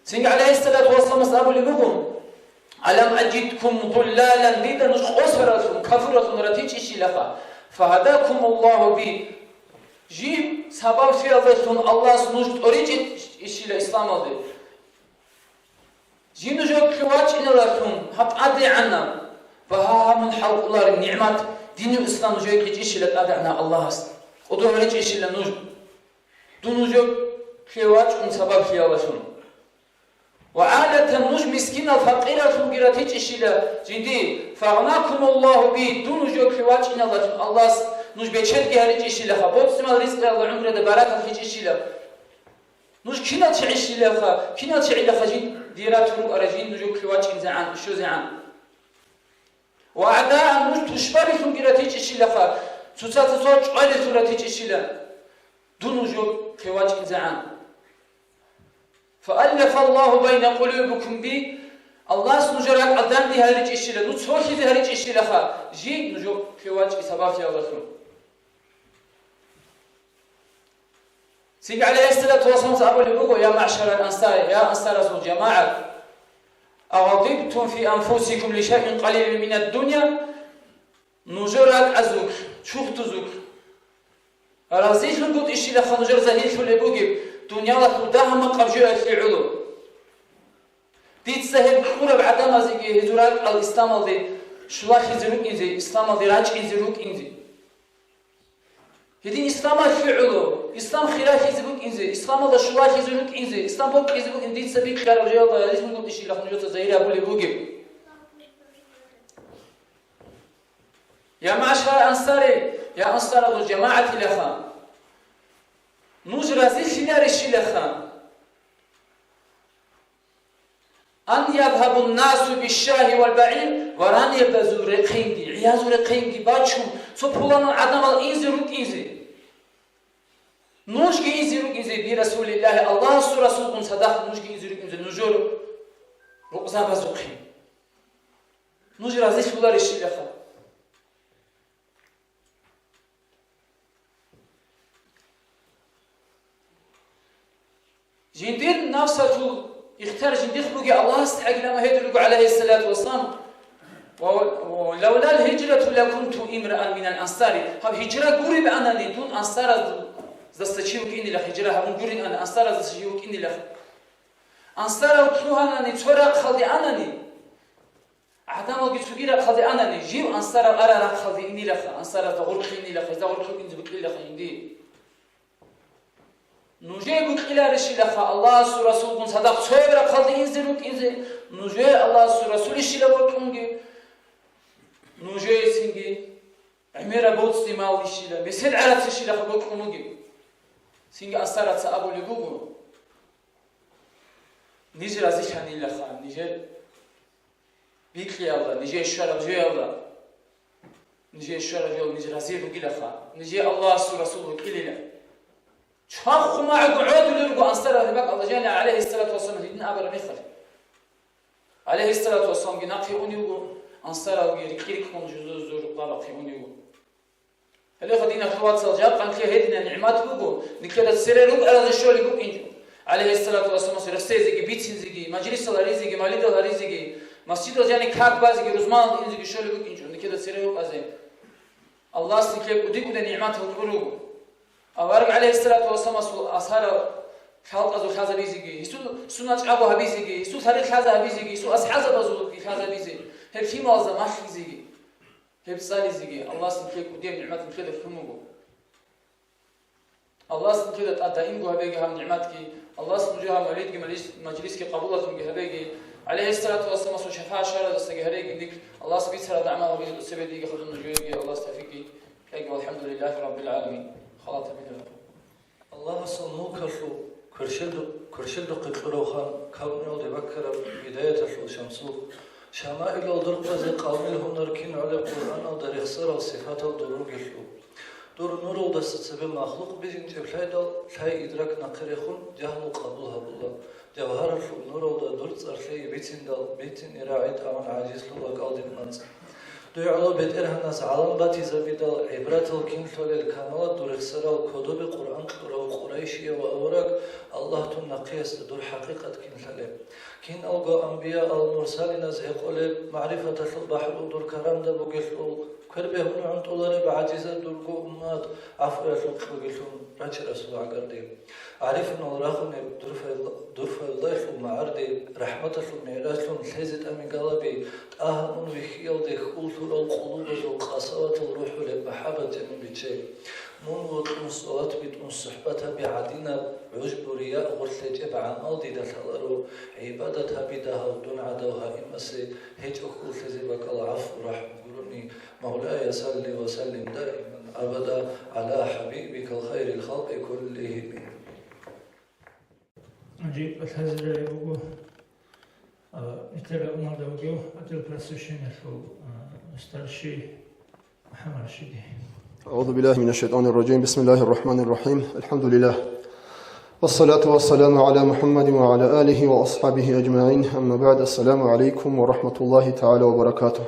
Цинги гӀалайгьиссалату вассаламас абулеб буго: «Алам аджидкум дуллалан», дида нуж къосараллъун, кафураллъун ратичӀищилаха, «фагьадакумуллагьу би», жиб сабаблъиялдалъун Аллагьас нуж тӀоричӀищила исламалде. Жин нужеблъи вачӀиналъун гьаб тӀадегӀанаб ва гьа-, гьаб мун хӀалкӀолареб нигӀмат динул ислам нужее кьечӀищила ТӀадегӀанав Аллагьас, кӀодо гьаричӀищила нуж, дун нужеблъи вачӀун сабаблъиялдалъун. Ва гӀадатан нуж мискинал-факъираллъунги ратичӀищила жинди, «фагънакумуллагьу би», дун нужеблъи вачӀиналдалъун Аллагьас нуж бечедги гьаричӀищилаха, боцӀи-мал ризкъиялда гӀумруялда баракат гьечӀищила. Нуж кинал чагӀищилаха, кинал чагӀилаха жин дие ратун рукӀара жин нужеблъи вачӀинзегӀан, щвезегӀан. Ва агӀдаан нуж тушбабилъунги ратичӀищилаха, цоцазда цо чӀвалелъун ратичӀищила, дун нужеблъи вачӀинзегӀан. «Фааллафаллагьу байна къулубикум би», Аллагьас нужер ракӀал данде гьаричӀищила, нуж цолъизе гьаричӀищилаха, жин нужеблъи вачӀи сабаблъиялдалъун. Цинги гӀалайгьиссалату вассаламас абулеб буго: «Я маъшарал ансари», я ансарасул жамагӀат, «агъадибтум фи анфусикум лишайин къалилин минад дунья», нужер ракӀазулъ, чурхдузулъ разилъунгутӀищилаха нужер загьирлъулеб бугеб дуниялалъул дагьа-макъаб жоялъе гӀоло. Дица гьеб кьураб гӀадамазеги гьезул ракӀал исламалде щулалъизе рукӀинзе, исламалде рачӀинзе рукӀинзе. Гьедин исламалъе гӀоло, ислам хиралъизе букӀинзе, исламалда щулалъизе рукӀинзе, ислам бокьизе букӀин дица бикьараб жоялда разилъунгутӀищилаха нужеца загьир гьабулеб бугеб. Я маъшарал ансари, я ансаралъул жамагӀатилаха, нуж разилъиларищилаха, ан «Язгьабун насу бишшагьи вал багӀир», ва ранебазул рехъинги, гӀиязул рехъинги бачун, цо пуланал гӀадамал изе рукӀизе. Нужги изе рукӀизе, би Расулиллагьи, Аллагьасул Расулгун цадахъ нужги изе рукӀизе нужер рукъзабазухъе. Нуж разилъуларищилаха? Жиндир нафсалъул ихтияр жиндихъ бугеб Аллагьасда гӀагилан гьедулего, гӀалайгьиссалату вассалам, ва, ва, «Лавлал гьижрату лакунту имраан минал ансари». Гьаб гьижра гуреб анани, дун ансараздаса чи вукӀинилаха, гьижра гьабун гурин ана, ансараздаса чи вукӀинилаха. Ансарал лъугьанани цо рахъалде анани, гӀадамалги цоги рахъалде анани, жив ансарал ара рахъалде инилаха, ансаразда гъоркье инилаха, гьезда гъоркье вукӀинзе букӀилаха инди. Нужее букӀиларищилаха Аллагьасул Расулгун цадахъ цояб рахъалде инзе рукӀинзе, нужее Аллагьасул Расулищила бокьунги, нужее цинги гӀемераб боцӀи-малищила, месед гӀарацищилаха бокьун бугеб. Цинги ансараца абулеб буго, ниж разилъанилаха, нижер бикьиялда, нижее щвараб жоялда, нижее щвараб жо ниж разияб бугилаха, нижее Аллагьасул Расул вукӀилила. Чвахъу магӀу гӀодулел руго ансарал гьеб бакӀалда жаниб, гӀалайгьиссалату вассалам, гьедин абараб мехалъ. ГӀалайгьиссалату вассаламги нахъе унев вуго, ансаралги рикь-рикьун жузу-жузул рукъалахъе унев вуго. Гьелеха, диналъул вацал, жакъа нилъее гьединаб нигӀмат буго, нилъеда цере рукӀаразе щолеб букӀинчӀо. ГӀалайгьиссалату вассаламас рехсезеги, бицинзеги, мажлисал гьаризеги, мавлидал гьаризеги, масжидал жаниб как базеги, рузманалда инзеги щолеб букӀинчӀо, нилъеда цере рукӀазе. Аллагьас нилъее кӀуди-кӀуди нигӀматал кьурав вуго. Авараг гӀалайгьиссалату вассаламасул асхӀабал халкъазул лъазабизеги, гьесул суннат чӀаго гьабизеги, гьесул тарих лъазабизеги, гьесул асхӀабзабазулги лъазабизе, гьеб лъималазда малъизеги. Гьеб цӀализеги Аллагьас нилъее кӀудияб нигӀмат нилъеда лъун буго. Аллагьас нилъеда тӀад даимго гьабеги гьаб нигӀматги, Аллагьас нужер гьаб мавлидги мажлис-, мажлисги къабулалъунги гьабеги, гӀалайгьиссалату вассаламасул шафагӀат щваразесаги гьареги, нилъ Аллагьас бицараб гӀамал гьабизе цебе диги хадуб нужееги Аллагьас тавфикъги кьеги, валхӀамдулиллагьи раббил гӀаламин. Халатабилан. Аллагьасул мулкалъул кверщел-, кверщелдухъе кьурав хан, кавмиялде баккараб гьидаяталъул шамсул, шамаилал дурхъазе къалмил гьунар кин гӀолеб Къуръаналда рехсарал сипатал дур ругелъул. Дур нуралдаса цебе махлукъ бижинчӀеб лъайдал, лъай-идрак нахъе рехун, жагьлу къабул гьабула. Жавгьаралъул нуралда дур цӀар лъай бициндал, бицине рагӀи тӀамун гӀажизлъула кӀалдиб мацӀ. Дуе гӀоло БетӀергьанас гӀалам батизабидал гӀибратал кин лъолел камалат дур рехсарал кодобе Къуръан кьурав къурайшияв авараг Аллагь тун нахъеясда дур хӀакъикъат кин лъалеб. Киналго анбияал-мурсалиназ гьекъолеб магӀрифаталъул бахӀру дур карамда бугелъул, квер бегьун гӀунтӀулареб гӀажизаб дурго уммат гӀафуялъул кьогелъун рачи расул гӀагарде. ГӀарифунал рагъунеб дурфайла-, дурфайлъул магӀарде, рахӀматалъул мигӀрачлъун лъезе тӀамигалаби, тӀагьа мун вихьиялде хьул лъурал къулубазул къасаватал рухӀулеб махӀаббат жаниб биччай. Мун вокьун салат битӀун сухӀбат гьаби гӀадинаб гӀужбу-рия гъорлъ гьечӀеб гӀамал дида лъаларо, гӀибадат гьаби дагьав дун гӀадав гьаимасе гьечӀо хьул лъезе бакӀал гӀафу-рахӀму гурони. مولاي صل وسلم دائما أبدا على حبيبك خير الخلق كلهم. Гьанже лъазарай буго, а, Италия уналда вугев отдел просвещениялъул, а, старший МухӀаммад Рашиди. أعوذ بالله من الشيطان الرجيم. بسم الله الرحمن الرحيم. الحمد لله. والصلاة والسلام على محمد وعلى آله وأصحابه أجمعين. أما بعد. السلام عليكم ورحمة الله تعالى وبركاته.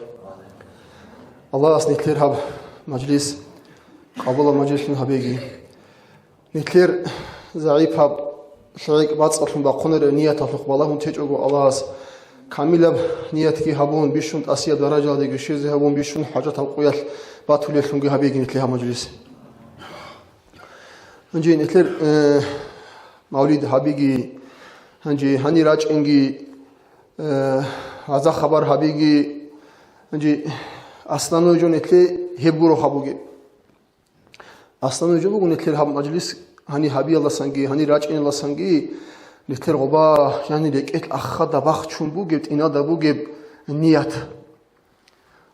Аллагьас нилъер гьаб мажлис къабулаб мажлислъун гьабеги. Нилъер загӀипаб лъигӀикӀ бацӀцӀалъун бахъунареб нияталъухъ балагьун течӀого, Аллагьас камилаб ниятги гьабун, бищун тӀасияб даражаялдеги щвезе гьабун, бищун хӀажатал къуялъ батулеллъунги гьабеги нилъер гьаб мажлис. Гьанже нилъер, э, мавлид гьабиги, гьанже гьанир рачӀинги, э, гьаза хабар гьабиги, гьанже основной жо нилъер гьеб гуро гьабуге. Основной жо буго нилъер гьаб мажлис гьанир гьабиялдасанги, гьанир рачӀиналдасанги нилъер гъоба, яни рекӀелъ ахада бахчун бугеб, тӀинада бугеб ният.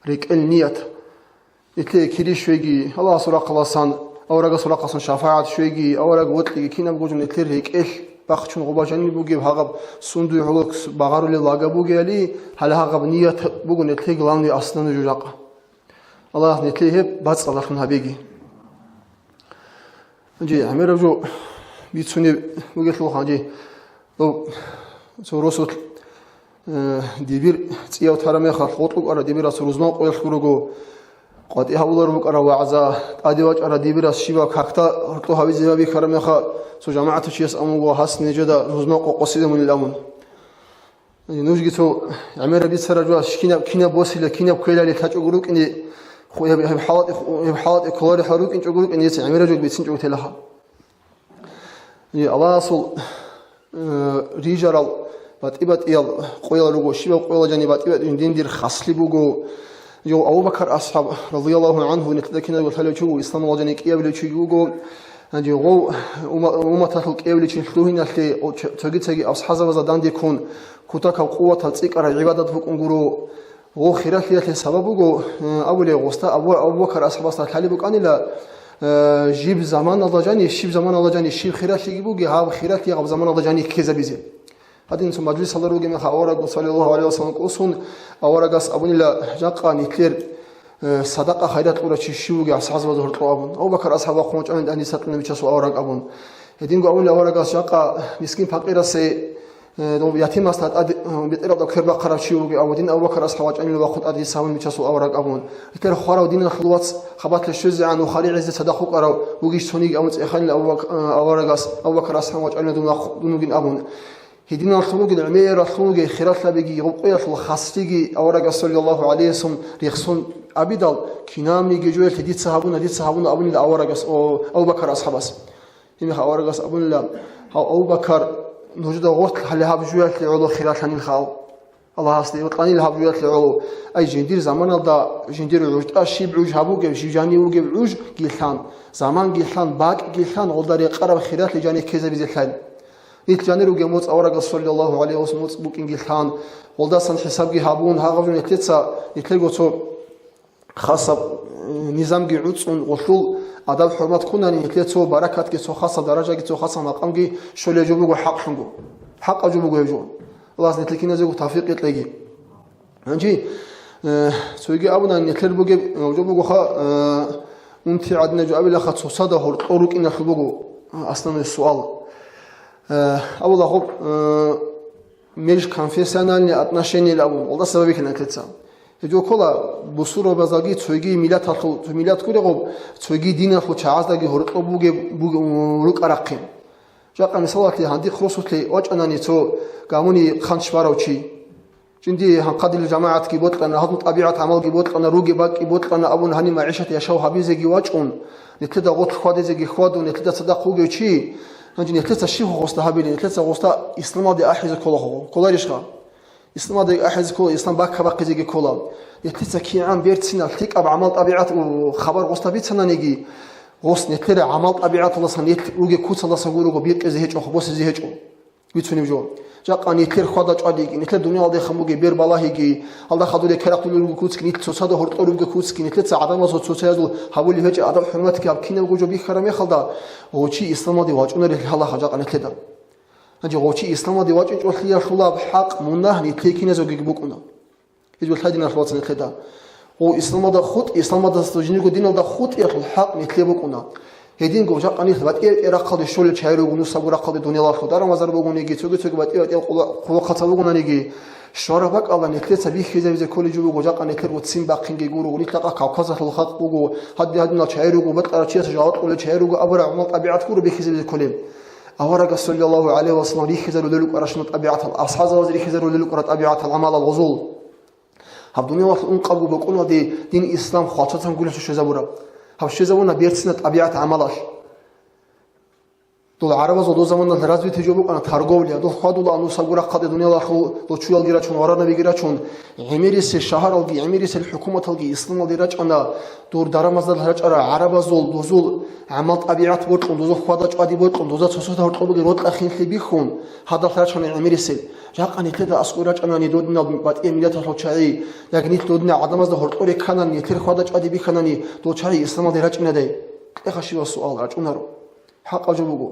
РекӀел ният. Нилъее кири щвеги, Аллагьасул рахъаласан, аварагасул рахъаласан шафагӀат щвеги, авараг вокьиги, кинабго жо нилъер рекӀелъ бахчун гъоба жаниб бугеб, гьагъаб сундуй гӀоло багъарулел лага бугеали, гьале гьагъаб ният буго нилъее главный, основной жужахъа. Аллагьас нилъее гьеб бацӀцӀадалъун гьабеги. Гьанже гӀемераб жо бицунеб бугелъул, гьанже дов цо росулъ, э, дибир цӀияв тараб мехалъ, гъоркье кӀварав дибирас рузман къоялъ гурого, къватӀи гьабулареб букӀараб вагӀза, тӀаде вачӀарав дибирас щибаб какда гьоркьо гьабизе бихьараб мехалъ, цо жамагӀатав чияс абун буго, гьас нижеда рузман къо къосизе мунилан абун. Нужги цо гӀемераб бицараб жо, кинаб, кинаб босила, кинаб ккелали лъачӀого рукӀине, ху-, гьеб, гьеб хӀалатӀе, гьеб хӀалатӀе кколареб хӀал рукӀинчӀого рукӀине, гьес гӀемераб жо бицинчӀого телаха. Гье, Аллагьасул, э, рижарал батӀи-батӀиял къоял руго, щибаб къоял жаниб батӀи-батӀи жиндир хаслъи буго. Жо Абу Бакар асхӀаб, радияллагьу гӀангьу, нилъеда киназго лъалев чи вуго, исламалда жаниб кӀиабилев чиги вуго. Гьанже гъов ума-, умматалъул кӀиабилев чи лъугьиналъе, о, цо-, цоги-цоги асхӀазабазда данде ккун, кутакаб къуватаб цӀикӀкӀараб гӀибадат букӀун гуро. Гъов хиралъиялъе сабаб буго, э, абулеб, гъосда Абу, Абу Бакар асхӀабасда лъалеб букӀанила, э, жиб заманалда жани, щиб заманалда жани, щиб хиралъиги буги, гьаб хиралъи гьаб заманалда жани ккезабизе. Гьадин цо мажлисалда ругеб мехалъ аварагасул, саллаллагьу гӀалайгьи вассалам, кӀусун, аварагас абунила, жакъа нилъер, э, садакъа-хайрат кьурав чи щив вугев асхӀазабазда гьоркьоб абун. Абу Бакар асхӀаб вахъун вачӀанин, гьаниб сатӀунаб бичасул авараг абун. Гьединго абунила аварагас, жакъа мискин-пакъирасе, э, дов ятимасда тӀад, э, бетӀералда квер бахъарав чи вугев абун, дин Абу Бакар асхӀаб вачӀанила вахъун тӀад дица гьабун бичасул авараг абун. Нилъер хварав диналъул вац хабалъе щвезегӀан ва хъали гӀезде цадахъ вукӀарав вугищ цониги абун цӀеханила Абу Бак-, э, аварагас, Абу Бакар асхӀаб вачӀанила дун вахъ-, дун вугин абун. Гьединалъун ругел гӀемералъун ругел хиралъабиги, гъубкъуялъул хаслъиги аварагас, саллаллагьу гӀалайгьи вассалам, рехсон абидал, кинабниги жоялъе дица гьабуна, дица гьабуна абунила аварагас, о, Абу Бакар асхӀабас. Гьебмехалъ аварагас абунила, гьав Абу Бакар нужеда гъорлъ гьале гьаб жоялъе гӀоло хиралъанилха. Аллагьасде икьанил гьаб жоялъе гӀоло. Ай, жиндир заманалда, жиндир гӀужда щиб гӀуж гьабугеб, жив жанив вугеб гӀужги лъан, заманги лъан, бакӀги лъан, гъолда рекъараб хиралъи жаниб ккезабизе лъай. Нилъ жанир ругеб моцӀ аварагас, саллаллагьу гӀалайгьи вассалам, моцӀ букӀинги лъан, гъолдасан хӀисабги гьабун, гьагъаб жо нилъеца, нилъего цо хасаб, э, низамги гӀуцӀун, гъолъул адаб-хӀурмат ккунани, нилъее цо баракатги, цо хасаб даражаги, цо хасаб макъамги щолеб жо буго хӀакълъунго. ХӀакъаб жо буго гьеб жо. Аллагьас нилъер киназего тавфикъ кьеги. Гьанже, э, цоги абуна, нилъер бугеб, э, жо бугоха, э, унти гӀадинаб жо абилаха, цоцазда гьоркьор рукӀиналъул буго, э, основной суал. Э, абулагъуб, э, межконфессиональные отношения абун, гъолдаса бабихьана нилъеца. Гьеб жо ккола бусурбабаздаги цоги миллаталъул, цо миллат гурегъуб, цоги диналъул чагӀаздаги гьоркьоб бугеб, буг-, рукӀарахъин. Жакъа мисалалъе, гьандихъ росулъе вачӀанани цо гамуни хъанч барав чи. Жинди гьанкъадилел жамагӀатги бокьана, гьазул тӀабигӀат-гӀамалги бокьана, ругеб бакӀги бокьана абун, гьаниб магӀишат яшав гьабизеги вачӀун, нилъеда гъорлъ хьвадизеги хьвадун, нилъеда цадахъ вугев чи, гьанже нилъеца щиб гъосда гьабилин, нилъеца гъосда исламалде ахӀизе ккола, кколарищха? Исламалде ахӀизе ккола, ислам баккабахъизеги ккола. Нилъеца кигӀан берцинаб лъикӀаб гӀамал-тӀабигӀат, у, хабар гъосда бицананиги, гъос нилъер гӀамал-тӀабигӀаталдасан, нилъ ругеб куцалдасан гурого бикъизе гьечӀо, босизе гьечӀо. Бицунеб жо. Жакъа нилъер хьвада-чӀвадиги, нилъер дуниялалдехун бугеб бер-балагьиги, гьалда хадур ккарахъулел руго куцги, нилъ цоцазда гьоркьор руго куцги, нилъеца гӀадамазул цоцаязул гьабулеб гьечӀеб адаб-хӀурматги гьаб кинабго жо бихьараб мехалда, гъов чи исламалде вачӀунарелъи гьалаха жакъа нилъеда. Гьанже гъов чи исламалде вачӀинчӀолъиялъулаб хӀакъ-мунагь нилъее киназегоги букӀуна. Гьезул лъай диналъул вацал нилъеда. Гъов исламалда хутӀ-, исламалдаса жиндирго диналда хутӀиялъул хӀакъ нилъее букӀуна. Гьединго жакъа нилъ батӀи-батӀи рахъалде щолел чагӀи руго, нусабго рахъалде дуниялалъул дарамазар бугониги, цоги-цоги батӀи-батӀиял къула-, къулахъацал бугонаниги, щвараб бакӀалда нилъеца бихьизабизе кколеб жо буго, жакъа нилъер гъоцин бахъинги гуро, нилъ жакъа Кавказалъул халкъ буго, гьадин-гьадинал чагӀи руго, бокьарав чиясда жаваб кьолел чагӀи руго абураб гӀамал-тӀабигӀат гуро бихьизабизе кколеб. Аварагас, саллаллагьу гӀалайгьи вассалам, рихьизарулел рукӀаращинал тӀабигӀатал, асхӀазабаз рихьизарулел рукӀарал тӀабигӀатал, гӀамалал, гъозул. Гьаб дуниялалъул ункъабго бокӀуналде дин ислам хвалчацан гулелъул щвезабураб. Гьаб щвезабуна берцинаб тӀабигӀат-гӀамалалъ. Дол гӀарабазул дол заманалъ развитый жо букӀана торговля, дол хьвадула анусабго рахъалде дуниялалъул дол чуялги рачун, варанабиги рачун, гӀемерисел шагьаралги, гӀемерисел хӀукуматалги исламалде рачӀана, дур дарамазда рачӀарал гӀарабазул дозул гӀамал-тӀабигӀат бокьун, дозул хьвада-чӀвади бокьун, доза цоцазда гьоркьоб бугеб рокьа-хинлъи бихьун, гьадал рачана гӀемерисел. Жакъа нилъеда аскӀой рачӀанани додинал батӀияб миллаталъул чагӀи, яги нилъ додинал гӀадамазда гьоркьоре кканани, нилъер хьвада-чӀвади бихьанани, дол чагӀи исламалде рачӀинадай? Кьеха щибаб суал рачӀунаро. ХӀакъаб жо буго.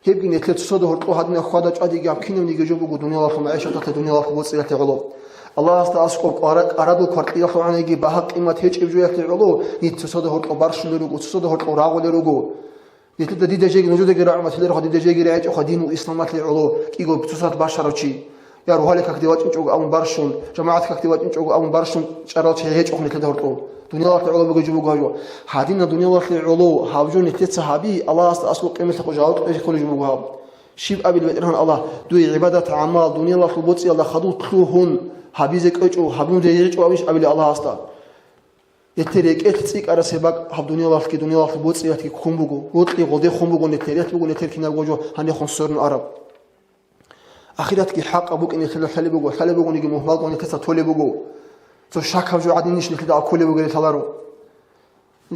Гьебги нилъер цоцазда гьоркьоб гьадинаб хьвада-чӀвадиги гьаб кинавниги жо буго дуниялалъул магӀишаталъе, дуниялалъул боцӀиялъе гӀоло. Аллагьасда аскӀоб къара-, къарадул кваркьиялъул гӀанайги багьа-къимат гьечӀеб жоялъе гӀоло, нилъ цоцазда гьоркьоб барщулел руго, цоцазда гьоркьоб рагъулел руго. Нилъеда дида жеги нужедаги рагӀун батилароха, дида жеги рагӀичӀоха динул исламалъе гӀоло кӀиго цоцазда бащарав чи. Я рогьалил какде вачӀинчӀого абун барщун, жамагӀат какде вачӀинчӀого абун барщун чӀарал чи гьечӀоха нилъеда гьоркьоб. Дуниялалъе гӀоло бугеб жо буго гьаб жо. Гьадинаб дуниялалъе гӀоло гьаб жо нилъеца гьаби, Аллагьасда аскӀоб къиямасеб къо жаваб кьезе кколеб жо буго гьаб. Щиб абилеб БетӀергьан Аллагь, дуе гӀибадат-гӀамал дуниялалъул боцӀиялда хадув лъугьун гьабизе кӀвечӀо, гьабун регӀичӀо абищ абилеб Аллагьасда? Нилъер рекӀелъ цӀикӀкӀарасеб бакӀ гьаб дуниялалъги, дуниялалъул боцӀиялъги ккун буго, гъоркье гъодехун буго нилъер, релълъун буго нилъер кинабго жо гьанихун сверун араб. Ахиратги хӀакъаб букӀин нилъеда лъалеб буго, лъалеб бугониги мухьмалгун нилъеца толеб буго. Цо щакаб жо гӀадинищ нилъеда кколеб бугеб лъаларо.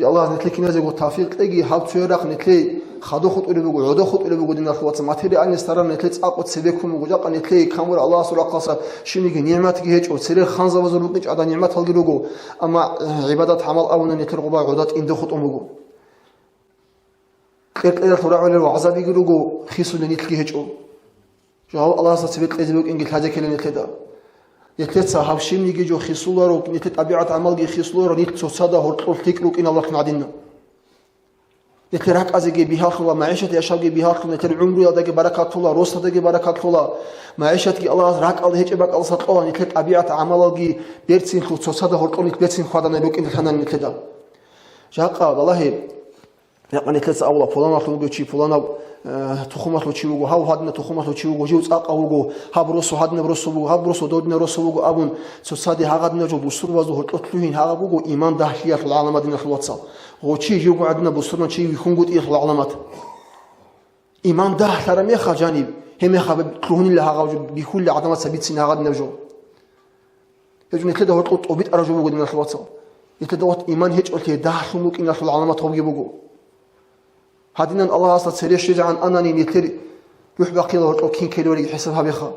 Аллагьас нилъее киназего тавфикъ кьеги, гьаб цоял рахъ нилъее хадуб хутӀулеб буго, гӀодоб хутӀулеб буго, диналъул вацал, материальный сторона нилъее цӀакъго цебе ккун буго, жакъа нилъее камураб Аллагьасул рахъалъа щибниги нигӀматги гьечӀо, церехъ ханзабазул букӀинчӀо гьадинаб нигӀматалги руго, амма гӀибадат-гӀамал абуна нилъер гъоба гӀодоб тӀинде хутӀун буго. Кьер-кьералъур рагӀулел вагӀзабиги руго, хисулел нилъги гьечӀо. Жаваб Аллагьасда цебе кьезе букӀинги лъазе ккела нилъеда. Нилъеца гьаб щибниги жо хисуларо, нилъер тӀабигӀат-гӀамалги хисуларо, нилъ цоцазда гьоркьор лъикӀ рукӀиналдалъун гьадинаб. Нилъер ракӀазеги бигьалъула, магӀишат яшавги бигьалъула, нилъер гӀумруялдаги баракат лъола, росадаги баракат лъола, магӀишатги Аллагьас ракӀалда гьечӀеб бакӀалдаса кьола, нилъер тӀабигӀат-гӀамалалги берцинлъул цоцазда гьоркьор нилъ берцин хьваданай рукӀиналъана нилъеда. Жакъа, балагье, Якъа нилъеца абула, пуланалъул вугев чи, пуланав, э, тухумалъул чи вуго, гьав гьадинаб тухумалъул чи вуго, жив цӀакъав вуго, гьаб росу гьадинаб росу буго, гьаб росу додинаб росу буго абун, цоцаде гьагъадинаб жо бусурбазул гьоркьор лъугьин гьагъаб буго иман дагьлъиялъул гӀаламат, диналъул вацал. Гъов чи живго гӀадинаб бусурман чи вихьунгутӀиялъул гӀаламат. Иман дагьлъараб мехалъ жаниб, гьеб мехалъ лъугьунила гьагъаб жо, бихьула гӀадамаца бицин гьагъадинаб жо. Гьеб жо нилъеда гьоркьор тӀубитӀараб жо буго, диналъул вацал. Нилъеда гьоркьор иман гьечӀолъи дагьлъун букӀиналъул гӀаламат гьабги буго. Гьадинан Аллагьасда цере щвезегӀан анани, нилъер рухӀ бахъиялда гьоркьор кин ккелевариги хӀисаб гьабеха.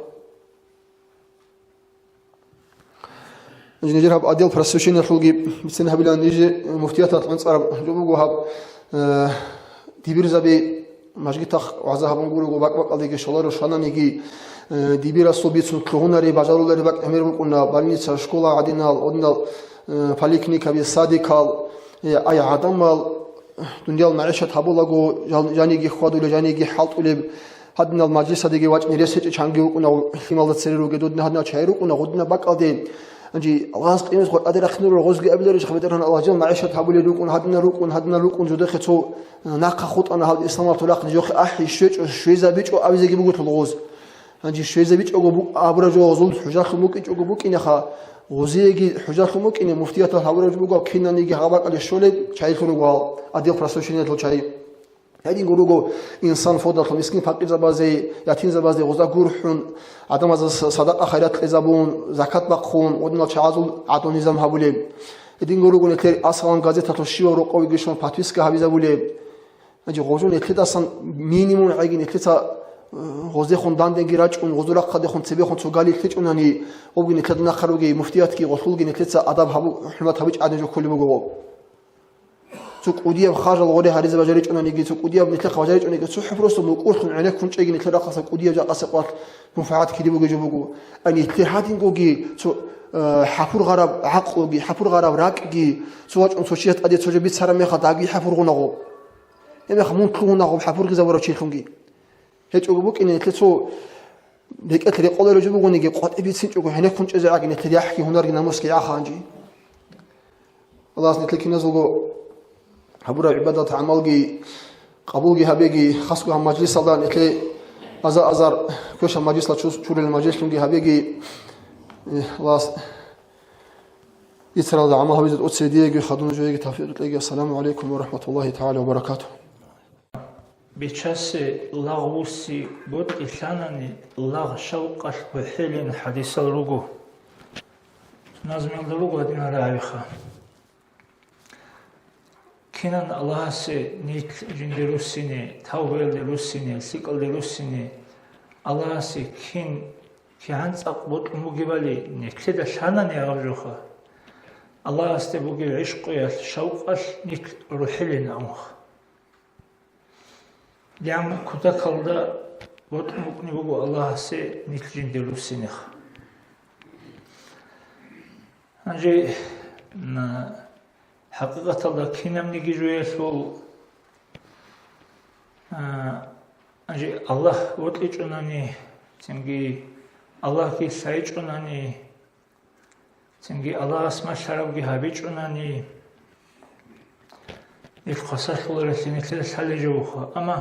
Нижер гьаб отдел просвещениялъулги бицен гьабилан, нижер муфтияталъ анцӀараб жо буго гьаб, э, дибирзаби мажгитахъ вагӀза гьабун гурого, бакӀ-бакӀалдеги щоларо, щвананиги, э, дибирасул бицун лъугьунареб, бажарулареб бакӀ гӀемер букӀуна, больница, школа гӀадинал, гьадинал, э, поликлиникаби, садикал, э, ай гӀадамал, дуниял магӀишат гьабулаго, жан-, жаниги хьвадулеб, жаниги хӀалтӀулеб, гьадинал мажлисалдеги вачӀине рес гьечӀеб чанги рукӀуна, лъималда цере ругел додина гьадинал чагӀи рукӀуна, гъудина бакӀалде. Гьанже Аллагьас къиямас къватӀаде рахъине рогъозги абиларищ, БетӀергьан Аллагь, жал магӀишат гьабулел рукӀун, гьадинал рукӀун, гьадинал рукӀун, жодехе цо нахъа хутӀана гьал исламалъул рахъ, жохе ахӀи щвечӀо, щвезабичӀо абизеги бугелъул гъоз. Гьанже щвезабичӀого бу-, абураб жо гъозул хӀужалъун букӀинчӀого букӀинеха, гъозиеги хӀужалъун букӀине, муфтияталъ гьабураб жо буго, кинаниги гьаб бакӀалде щолеб чагӀилъун руго гьал, отдел просвещениялъул чагӀи. Гьединго руго инсан фондалъун мискин-пакъирзабазе, ятимзабазде гъоза гурхӀун, гӀадамазда с-, садакъа-хайрат кьезабун, закат бахъун, гъодинал чагӀазул гӀадлу-низам гьабулеб. Гьединго руго нилъер «Асалам» газеталъул щивав рокъовеги щун подписка гьабизабулеб. Гьанже гъожо нилъедасан минимум гӀайги нилъеца, э, гъоздехун данденги рачӀун, гъозул рахъалдехун цебехун цо галил лъечӀунани, гъобги нилъеда нахъа ругей муфтиятги гъолъулги нилъеца адаб гьабу-, хӀурмат гьабичӀ гӀадин жо кколеб буго гъоб. Цо кӀудияб хажал гъоре гьаризе бажаричӀунаниги, цо кӀудияб нилъехъ бажаричӀунаниги, цохӀо просто мукӀурлъун гӀенеккун чӀеги нилъер рахъалъа кӀудияб жакъасеб къвалъ мунпагӀат кири бугеб жо буго. А нилъер гьадингоги цо, э, хӀапургъараб гӀакълуги, хӀапургъараб ракӀги, цо вачӀун цо чияс тӀаде цо жо бицараб мехалъ дагьги хӀапургъунагъо. Гьеб мехалъ мун лъугьунагъо хӀапургъизабурав чилъунги. ГьечӀого букӀине нилъер цо бекӀалъ рекъоларев жо бугониги, къватӀиб бицинчӀого гьенеккун чӀезе гӀаги, нилъер яхӀги гьунарги намусги гӀаха гьанже. Аллагьас нилъер киназулго гьабураб гӀибадат-гӀамалги къабулги гьабеги, хасго гьаб мажлисалда нилъер азар-азар квешаб мажлисла чу-, чурулел мажлислъунги гьабеги. Э, Аллагьас бицаралда гӀамал гьабизе тӀоцебе диеги хадув нужееги тавфикъ кьеги. Ассаламу гӀалайкум ва рахӀматуллагьи тагӀала ва баракатугь. Бичасе лагъ вуссин бокьи лъанани, лагъ шавкъалъ бухӀилин хӀадисал руго. Назмиялда буго гьадинал рагӀиха. Кинан Аллагьасе нилъ жинде руссине, тавбаялде руссине, лъикӀалде руссине, Аллагьасе кин кигӀан цӀакъ бокьун бугебали нилъеда лъанани гьаб жоха. Аллагьасде бугеб гӀишкъуялъ, шавкъалъ нилъ рухӀилин абунха. Лъан кутакалда бокьун букӀунеб буго Аллагьасе нилъ жиндир руссинеха. Гьанже, м, хӀакъикъаталда кинабниги жоялъул, а, гьанже Аллагь вокьичӀунани, цинги Аллагьги лъайчӀунани, цинги Аллагьас малъарабги гьабичӀунани, нилъ хвасарлъуларелъи нилъеда лъалеб жо буго. Амма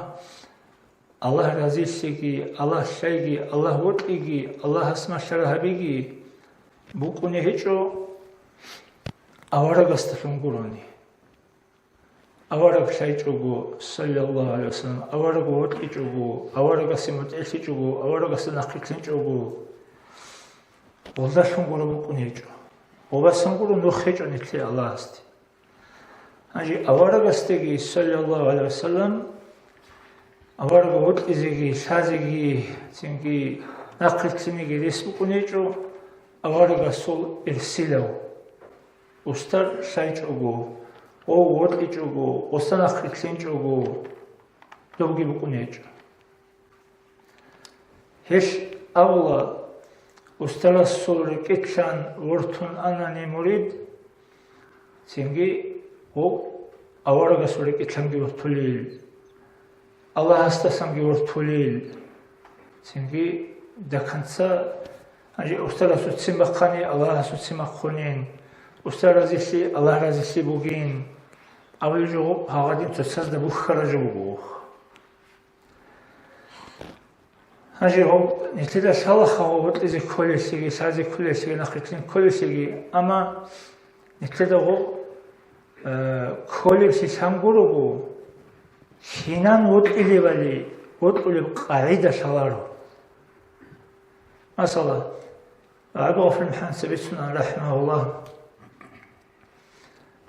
Аллагь разилъиги, Аллагь лъайги, Аллагь вокьиги, Аллагьас малъараб гьабиги букӀунеб гьечӀо аварагасдалъун гурони. Авараг лъайчӀого, саллаллагьу гӀалайгьи вассалам, авараг вокьичӀого, аварагасе мутӀигӀлъичӀого, аварагасда нахърилълъинчӀого, гъолдалъун гуро букӀунеб гьечӀо. Гъобасан гуро нух гьечӀо нилъее Аллагьасде. Гьанже аварагасдаги, саллаллагьу гӀалайгьи вассалам, авараг вокьизеги, лъазеги, цинги нахърилълъинеги рес букӀунеб гьечӀо аварагасул ирсилав. Устар лъайчӀого, гъов вокьичӀого, гъосда нахърилълъинчӀого, добги букӀунеб гьечӀо. Гьелъ абула, устарасул рекӀелъан вортун анани мурид, цинги гъов аварагасул рекӀелъанги вортулел, Аллагьасдасанги вортулел, цинги до конца, гьанже устарасул ццин бахъани Аллагьасул ццин бахъунин, устар разилъи Аллагь разилъи бугин абулеб жо гьагъадин цоцазда бухьараб жо буго. Гьанже гьаб нилъеда лъалаха гьаб бокьизе кколелъеги, лъазе кколелъеги, нахърилълъине кколелъеги, амма нилъеда гьаб, э, кколеблъи лъан гурого, гьенан вокьилебали вокьулеб къагӀида лъаларо. Масала, ГӀабдулгъафурил МухӀаммад цебе бицуна, рахӀимагьуллагь,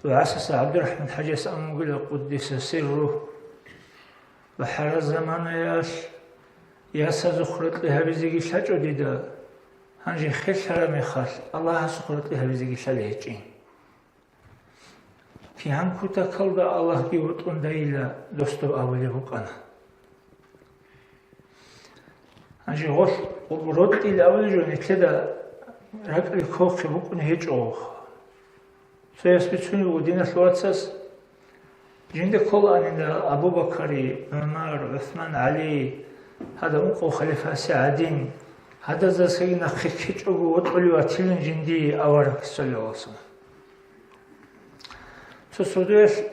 дугӀасаса ГӀабдурахӀман ХӀажияс абун бугила, къуддиса сирругь, ва хӀара заманаялъ ясазухъ рокьи гьабизеги лъачӀо дида, гьанже херлъараб мехалъ Аллагьасухъ рокьи гьабизеги лъалеб гьечӀин. КигӀан кутакалда Аллагьги вутӀундайила досдоб абулеб букӀана. Гьанже гъолъ рокьи абулеб жо нилъеда ракӀалде кколеб букӀунеб гьечӀо. Цояс бицунеб буго диналъул вацас, жинда кколаанила Абу Бакари, ГӀумар, ГӀусман, ГӀали, гьадаб ункъо халифасе гӀадин, гьадазасаги нахъе ккечӀого вокьулев ватилин жиндие авараг, саллаллагьу гӀалайгьи вассалам. Цо сордоялъ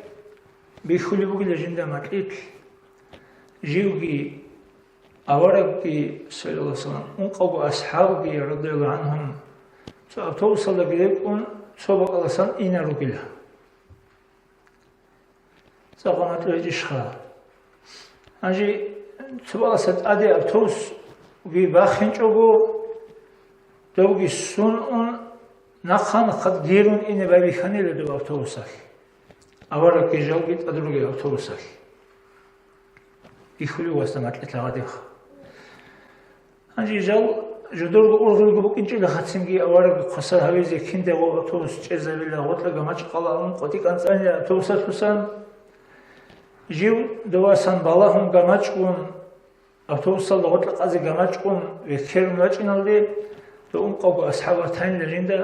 бихьулеб бугила жинда макьилъ, живги, аварагги, саллаллагьу гӀалайгьи вассалам, ункъавго асхӀабги, радияллагьу гӀангьум, цо автобусалдаги рекӀун, цо бакӀалдасан инаругила. Цо къамат гьечӀищха? Гьанже цо бакӀалдаса тӀаде автобусги бахинчӀого, добги сунун, нахъа-нахъа герун ине байбихьанила доб автобусалъ. Аварагги жалги тӀад ругел автобусалъ. Бихьулев васда макьилъ гьадинха. Гьанже жал жодорго ургъелги букӀинчӀила хъацинги авараг хвасар гьавизе кинде гъо автобус чӀезабила, гъоркьа гамачӀ къала ункъо тӀикӀанцӀанила автобусалъусан. Жив довасан балагьун гамачӀгун, автобусалда гъоркьа къазе гамачӀгун векерун вачӀиналде, дов ункъавго асхӀаб ватанила жинда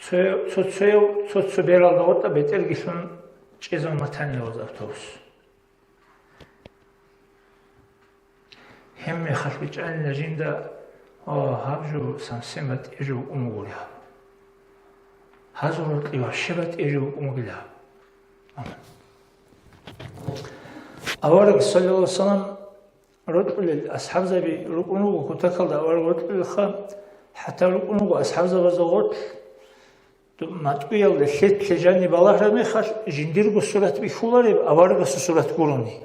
цо-, цо-цояв цо-цо бералда гъоркьа бетӀергилъун чӀезавун ватанила ваз автобус. Гьебмехалъ бичӀчӀанила жинда, о, гьаб жо сансен батӀияб жо букӀун бугури гьаб. Гьазул рокьи ваща батӀияб жо букӀун бугила гьаб. Авараг, саллаллагьу гӀалайгьи вассалам, рокьулел асхӀабзаби рукӀун руго кутакалда авараг рокьулелха, хӀатта рукӀун руго асхӀабзабазда гъорлъ, ду-, матӀуялда лъетлъи жаниб балагьараб мехалъ, жиндирго сурат бихьулареб аварагасул сурат гурони.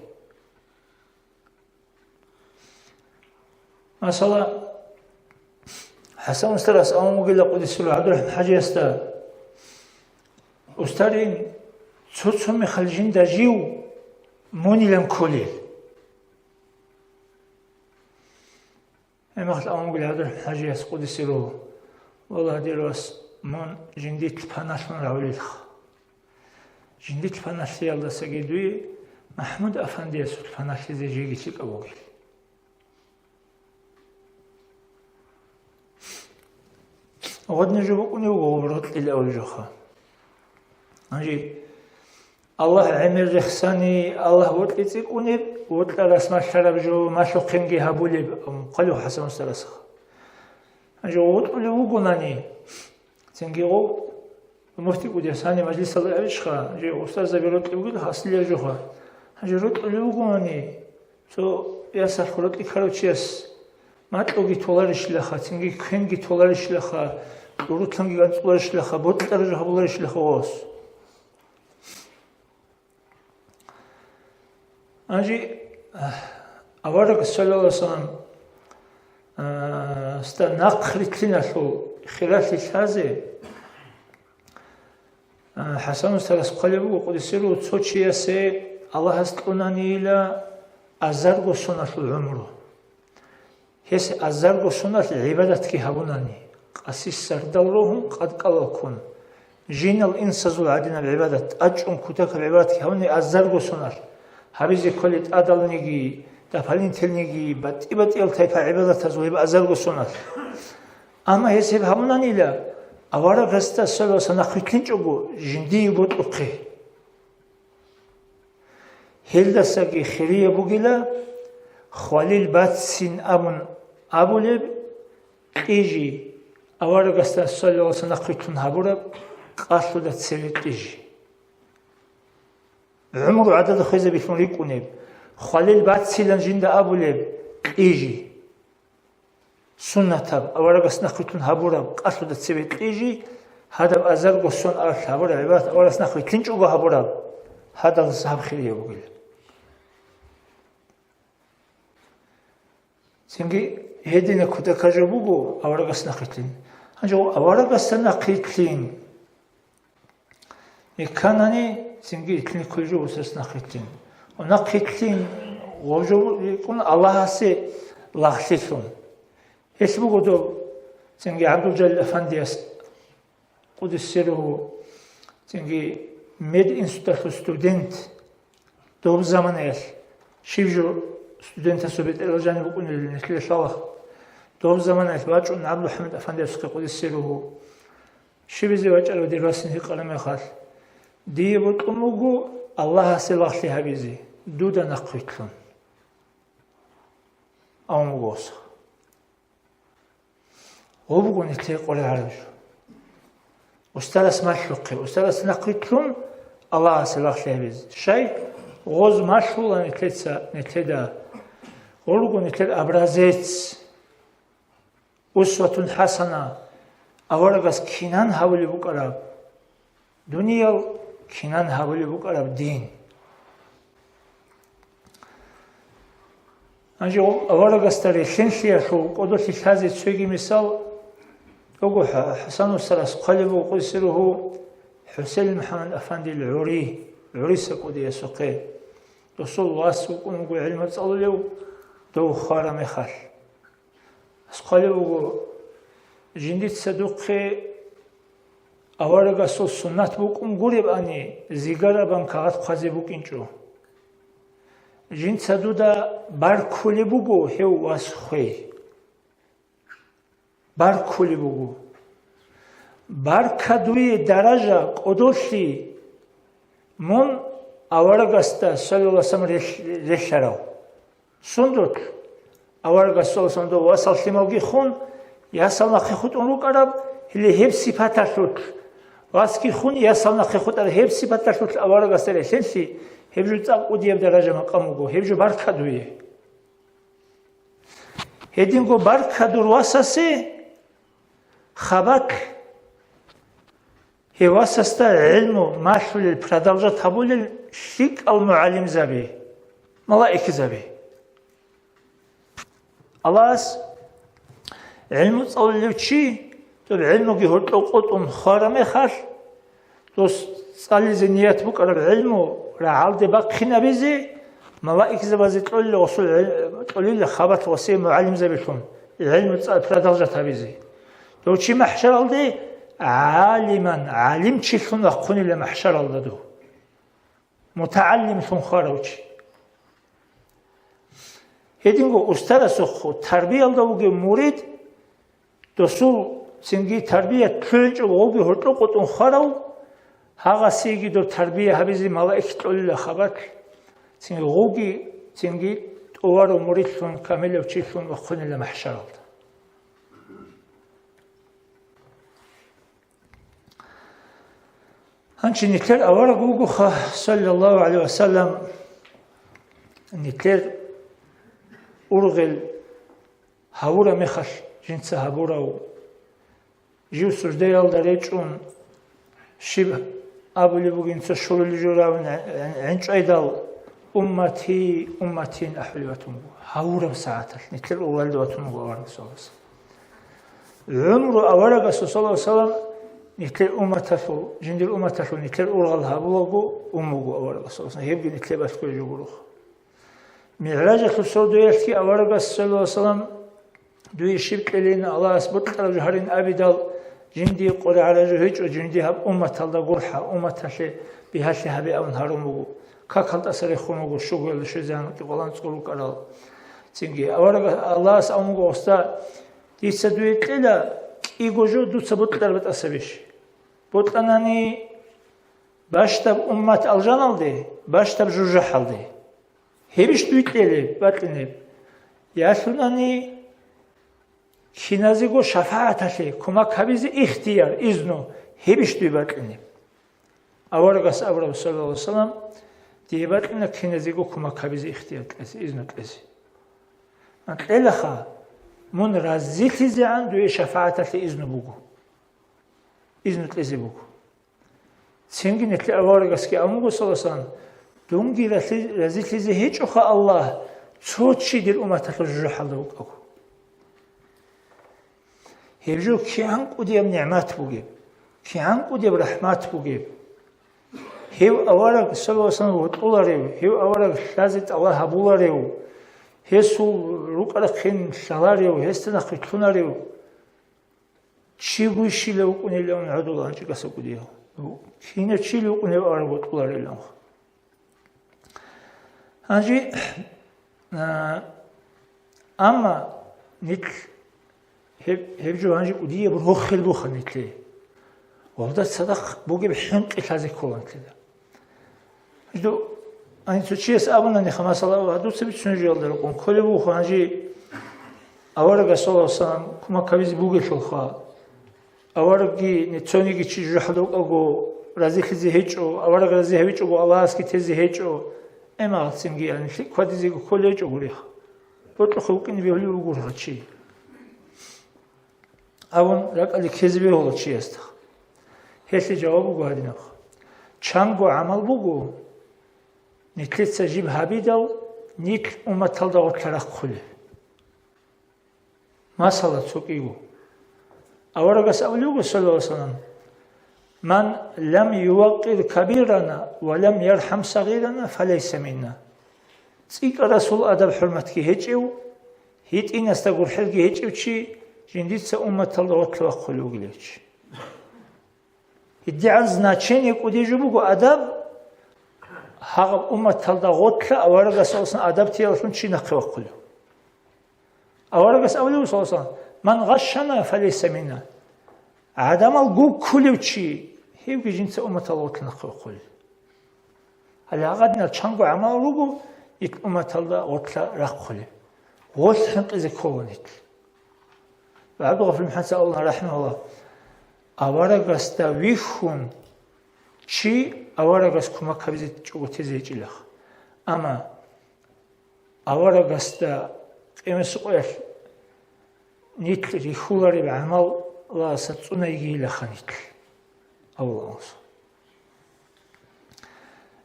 Масала, ХӀасан устарас абун бугила къуддиса сирругьу ГӀабдурахӀман ХӀажиясда: «Устарин, цо-цо мехалъ жинда жив мунилан кколел». Гьебмехалъ абун бугила ГӀабдурахӀман ХӀажияс къуддиса сирругьу: «Валлагь, дир вас, мун жиндилъ паналъун равлилха. Жиндилъ паналъиялдасаги дуе МахӀмуд-афандиясул паналъизе жеги лъикӀав вугел. Гъодни жо букӀунев вуго рокьилаул жоха. Гьанже Аллагь гӀемер рехсани, Аллагь вокьи цӀикӀкӀунеб, вокьарас малъараб жо малъухъенги гьабулеб, ам, хъалив ХӀасан устарасха. Гьанже вокьулев вугонани, цинги гъов, муфти кӀудияс гьаниб мажлисалда абичха, жив устарзаби рокьи бугел, гьасилел жоха. Гьанже рокьулев вугонани, цо ясалъ рокьи ккарав чияс макьуги толарищилаха, цинги квенги толарищилаха, кьурутлъанги анцӀуларищилаха, бокьараб жо гьабуларищилаха гъос. Гьанже, а, авараг, саллаллагьу гӀалайгьи ва саллам, а, ста нахърилълъиналъул хиралъи лъазе, а, ХӀасан устарас хъвалеб буго, къуддиса сирругьу, цо чиясе Аллагьас кьунанила азарго соналъул гӀумру. Гьес азарго соналъ гӀибадатги гьабунани, къаси сардал рогьун, къадкъалал ккун, жинал-инсазул гӀадинаб гӀибадат, тӀачӀун кутакаб гӀибадатги гьабуни азарго соналъ, гьабизе кколей тӀадалниги, дополнительниги, батӀи-батӀиял тайпа гӀибадатазул гьеб азарго соналъ. Амма гьес гьеб гьабунанила, аварагасда, саллаллагьу гӀалайгьи ва саллам, нахърилълъинчӀого жиндие бокьухъе. Гьелдасаги хирияб бугила, хвалил бацин абун абулеб кьижи, аварагасда, саллаллагьу гӀалайгьи ва саллам, нахърилълъун гьабураб къалъуда цеве кьижи. ГӀумру гӀадада хвезабилъун рикӀкӀунеб, хвалил бацилан жинда абулеб кьижи. Суннатаб, аварагас нахърилълъун гьабураб, къалъуда цеве кьижи, гьадаб азарго сон алъ гьабураб гӀибадат аварагас нахърилълъинчӀого гьабураб, гьадалас гьаб хирияб бугила. Цинги гьедина кутакаб жо буго аварагас нахърилълъин. Гьанже аварагасда нахърилълъин. Иканани цинги итлъин кколеб жо устарас нахърилълъин. Ва нахърилълъин гъоб жо рикӀкӀун Аллагьасе лагълъилъун. Гьелъ буго доб цинги ГӀабдулжалил афандияс, къуддиса сирругьу, цинги мединституталъул студент, доб заманаялъ щиб жо студентасул бетӀерал жаниб букӀунеб нилъеда лъала. Доб заманаялъ вачӀун ГӀабдулхӀамид афандиясухъе, къуддиса сирругьу, щибизе вачӀарав дир васин гьикъараб мехалъ, дие бокьун буго Аллагьасе лагълъи гьабизе, дуда нахърилълъун. Абун буго гьес. Гъо буго нилъее къваригӀараб жо. Устарас малъухъе, устарас нахърилълъун Аллагьасе лагълъи гьабизе. Щай? Гъоз малъула нилъеца, нилъеда. Гъо руго нилъер образец. Усватун хӀасана, аварагас кинан гьабулеб букӀараб дуниял, кинан гьабулеб букӀараб дин. Гьанже аварагасда релълъинлъиялъул кӀодолъи лъазе цоги мисал буго. ХӀа-, ХӀасан устарас хъвалеб буго, къуддиса сирругьу, ХӀусейн МухӀаммад афандил гӀури, гӀуриса кӀудиясухъе. Досул вас вукӀун вуго гӀилму цӀалулев, дов хвараб мехалъ. Гьес хъвалеб буго, жиндица духъе аварагасул суннат букӀун гуребани, зигарабан кагъат хъвазе букӀинчӀо. Жинца дуда баркулеб буго гьев вас хвей. Баркулеб буго. Барка дуе даража кӀодолъи мун аварагасда, саллаллагьу гӀалайгьи ва саллам, релъ-, релълъарав. Сундулъ? Аварагас, саллаллагьу гӀалайгьи ва саллам, дов васал лъималги хун, ясал нахъе хутӀун рукӀараб, гьеле гьеб сипаталъулъ, васги хун, ясал нахъе хутӀараб гьеб сипаталъулъ аварагасда релълъинлъи, гьеб жо цӀакъ кӀудияб даража-макъам буго, гьеб жо барка дуе. Гьединго барка дур васасе хабалъ, гьев васасда гӀилму малъулел, продолжать гьабулел лъикӀал мугӀалимзаби, малаикзаби. Аллагьас гӀилму цӀалулев чи, цо гӀилмуги гьоркьов къотӀун хвараб мехалъ, дос цӀализе ният букӀараб гӀилму рагӀалде бахъинабизе, малаикзабазе кьолила гъосул гӀил-, кьолила хабалъ гъосие мугӀалимзабилъун гӀилму цӀа-, продолжать гьабизе. Дов чи махӀшаралде гӀалиман, гӀалимчилъун вахъунила махӀшаралда дов. мутагӀалимлъун хварав чи. Гьединго устарасухъ тарбиялда вугев мурид, досул цинги тарбият лъугӀинчӀого гъуги гьоркьо къотӀун хварав, гьагъасиеги доб тарбия гьабизе малаик кьолила хабалъ, цинги гъуги, цинги тӀуварав муридлъун камилав чилъун вахъунила махӀшаралда. Гьанчи нилъер авараг вугоха, саллаллагьу гӀалайгьи ва саллам, нилъер ургъел гьавураб мехалъ жинца гьабурав, жив суждаялда речӀчӀун, щиб абулеб бугин цо щурулеб жо равин гӀенчӀвайдал, «Уммати, умматин» ахӀулев ватун буго гьавураб сагӀаталъ, нилъер ургъелда ватун буго авараг, саллаллагьу гӀалайгьи ва саллам. ГӀумру аварагасул, саллаллагьу гӀалайгьи ва саллам, нилъер умматалъул, жиндир умматалъул нилъер ургъел гьабулаго ун буго аварагас, саллаллагьу гӀалайгьи ва саллам, гьебги нилъер балъгояб жо гуро. МигӀражалъул сордоялъги аварагас, саллаллагьу гӀалайгьи ва саллам, дуе щиб кьелин, Аллагьас бокьараб жо гьарин абидал, жиндие къваригӀараб жо гьечӀо, жиндие гьаб умматалда гурхӀа, умматалъе бигьалъи гьабе абун гьарун буго. Какал тӀаса рехун вуго, щугоялда щвезегӀан кӀикъоялда анцӀго рукӀарал. Цинги авараг Аллагьас абун буго гьесда: «Дица дуе кьела кӀиго жо дуца бокьараб тӀасабищ? Бокьанани бащдаб уммат алжаналде, бащдаб жужахӀалде. Гьебищ дуе кьелеб, бокьилеб? Ялъунани киназего шафагӀаталъе кумак гьабизе ихтияр, изну, гьебищ дуе бокьилеб?» Аварагас абураб, саллаллагьу гӀалайгьи ва саллам: «Дие бокьила киназего кумак гьабизе ихтияр кьезе, изну кьезе. Кьелаха, мун разилъизегӀан дуе шафагӀаталъе изну буго, изну кьезе буго». Цинги нилъер аварагасги абун буго, саллаллагьу гӀалайгьи ва саллам: «Дунги ралъи-, разилъизе гьечӀоха Аллагь, цо чи дир умматалъул жужахӀалда вукӀаго». Гьеб жо кигӀан кӀудияб нигӀмат бугеб, кигӀан кӀудияб рахӀмат бугеб! Гьев авараг, саллаллагьу гӀалайгьи ва саллам, вокьуларев, гьев авараг лъазе тӀалаб гьабуларев, гьесул рукӀа-рахъин лъаларев, гьесда нахъе лъунарев чи гуйщила вукӀунилан гӀодула гьанчӀеги кӀудияв. Кинав чила вукӀунев авараг вокьуларилан. Гьанже, а, амма нилъ гьеб, гьеб жо гьанже кӀудияб рохел буха нилъее. Гьелда цадахъ бугеб хӀинкъи лъазе ккола нилъеда. Гьанже ду-, гьанже цо чияс абуна, нижеха, масала, дуца бицунеб жоялда рекъон кколеб буго, гьанже аварагас, саллаллагьу гӀалайгьи ва саллам, кумак гьабизе бугелъулха. Аварагги, цониги чи жужахӀалда вукӀаго, разилъизе гьечӀо, авараг рази гьавичӀого, Аллагьасги тезе гьечӀо, гӀемагъцинги, яни, лъикӀ хьвадизего кколей гьечӀо гуриха. Бокьухъе вукӀине бегьулев вугурха чи, абун ракӀалде ккезе бегьула чиясда. Гьелъе жаваб буго гьадинабха: чанго гӀамал буго, нилъеца жиб гьабидал, нилъ умматалда гъорлъа рахъулеб. Масала цо кӀиго. Аварагас абулеб буго, саллаллагьу гӀалайгьи ва саллам: «Ман лам юваккъир кабирана ва лам ярхӀам сагъирана, фалайса минна». ЦӀикӀкӀарасул адаб-хӀурматги гьечӀев, гьитӀинасда гурхӀелги гьечӀев чи жиндица умматалда гъорлъа вахъулев вугилев чи. ГьедигӀан значение кӀудияб жо буго адаб, гьагъаб умматалда гъорлъа аварагасуласан адаб тиялалъун чи нахъе вахъулев. Аварагас абулев, саллаллагьу гӀалайгьи ва саллам: «Ман гъашшана, фалайса минна». ГӀадамал гуккулев чи, гьевги жинца умматалда гъорлъа нахъе вахъулев. Гьале гьагъадинал чанго гӀамал руго, нилъ умматалда гъорлъа рахъулеб. Гъорлъ хӀинкъизе ккола нилъ. ГӀабдулгъафур МухӀаммад Саулан, рахӀимагьуллагь, аварагасда вихьун, чи аварагас кумак гьабизе чӀого тезе гьечӀилаха. Амма аварагасда къемасеб къоялъ нилъ рихьулареб гӀамалалдаса цӀуна йигейилаха нилъ. Аллагьас.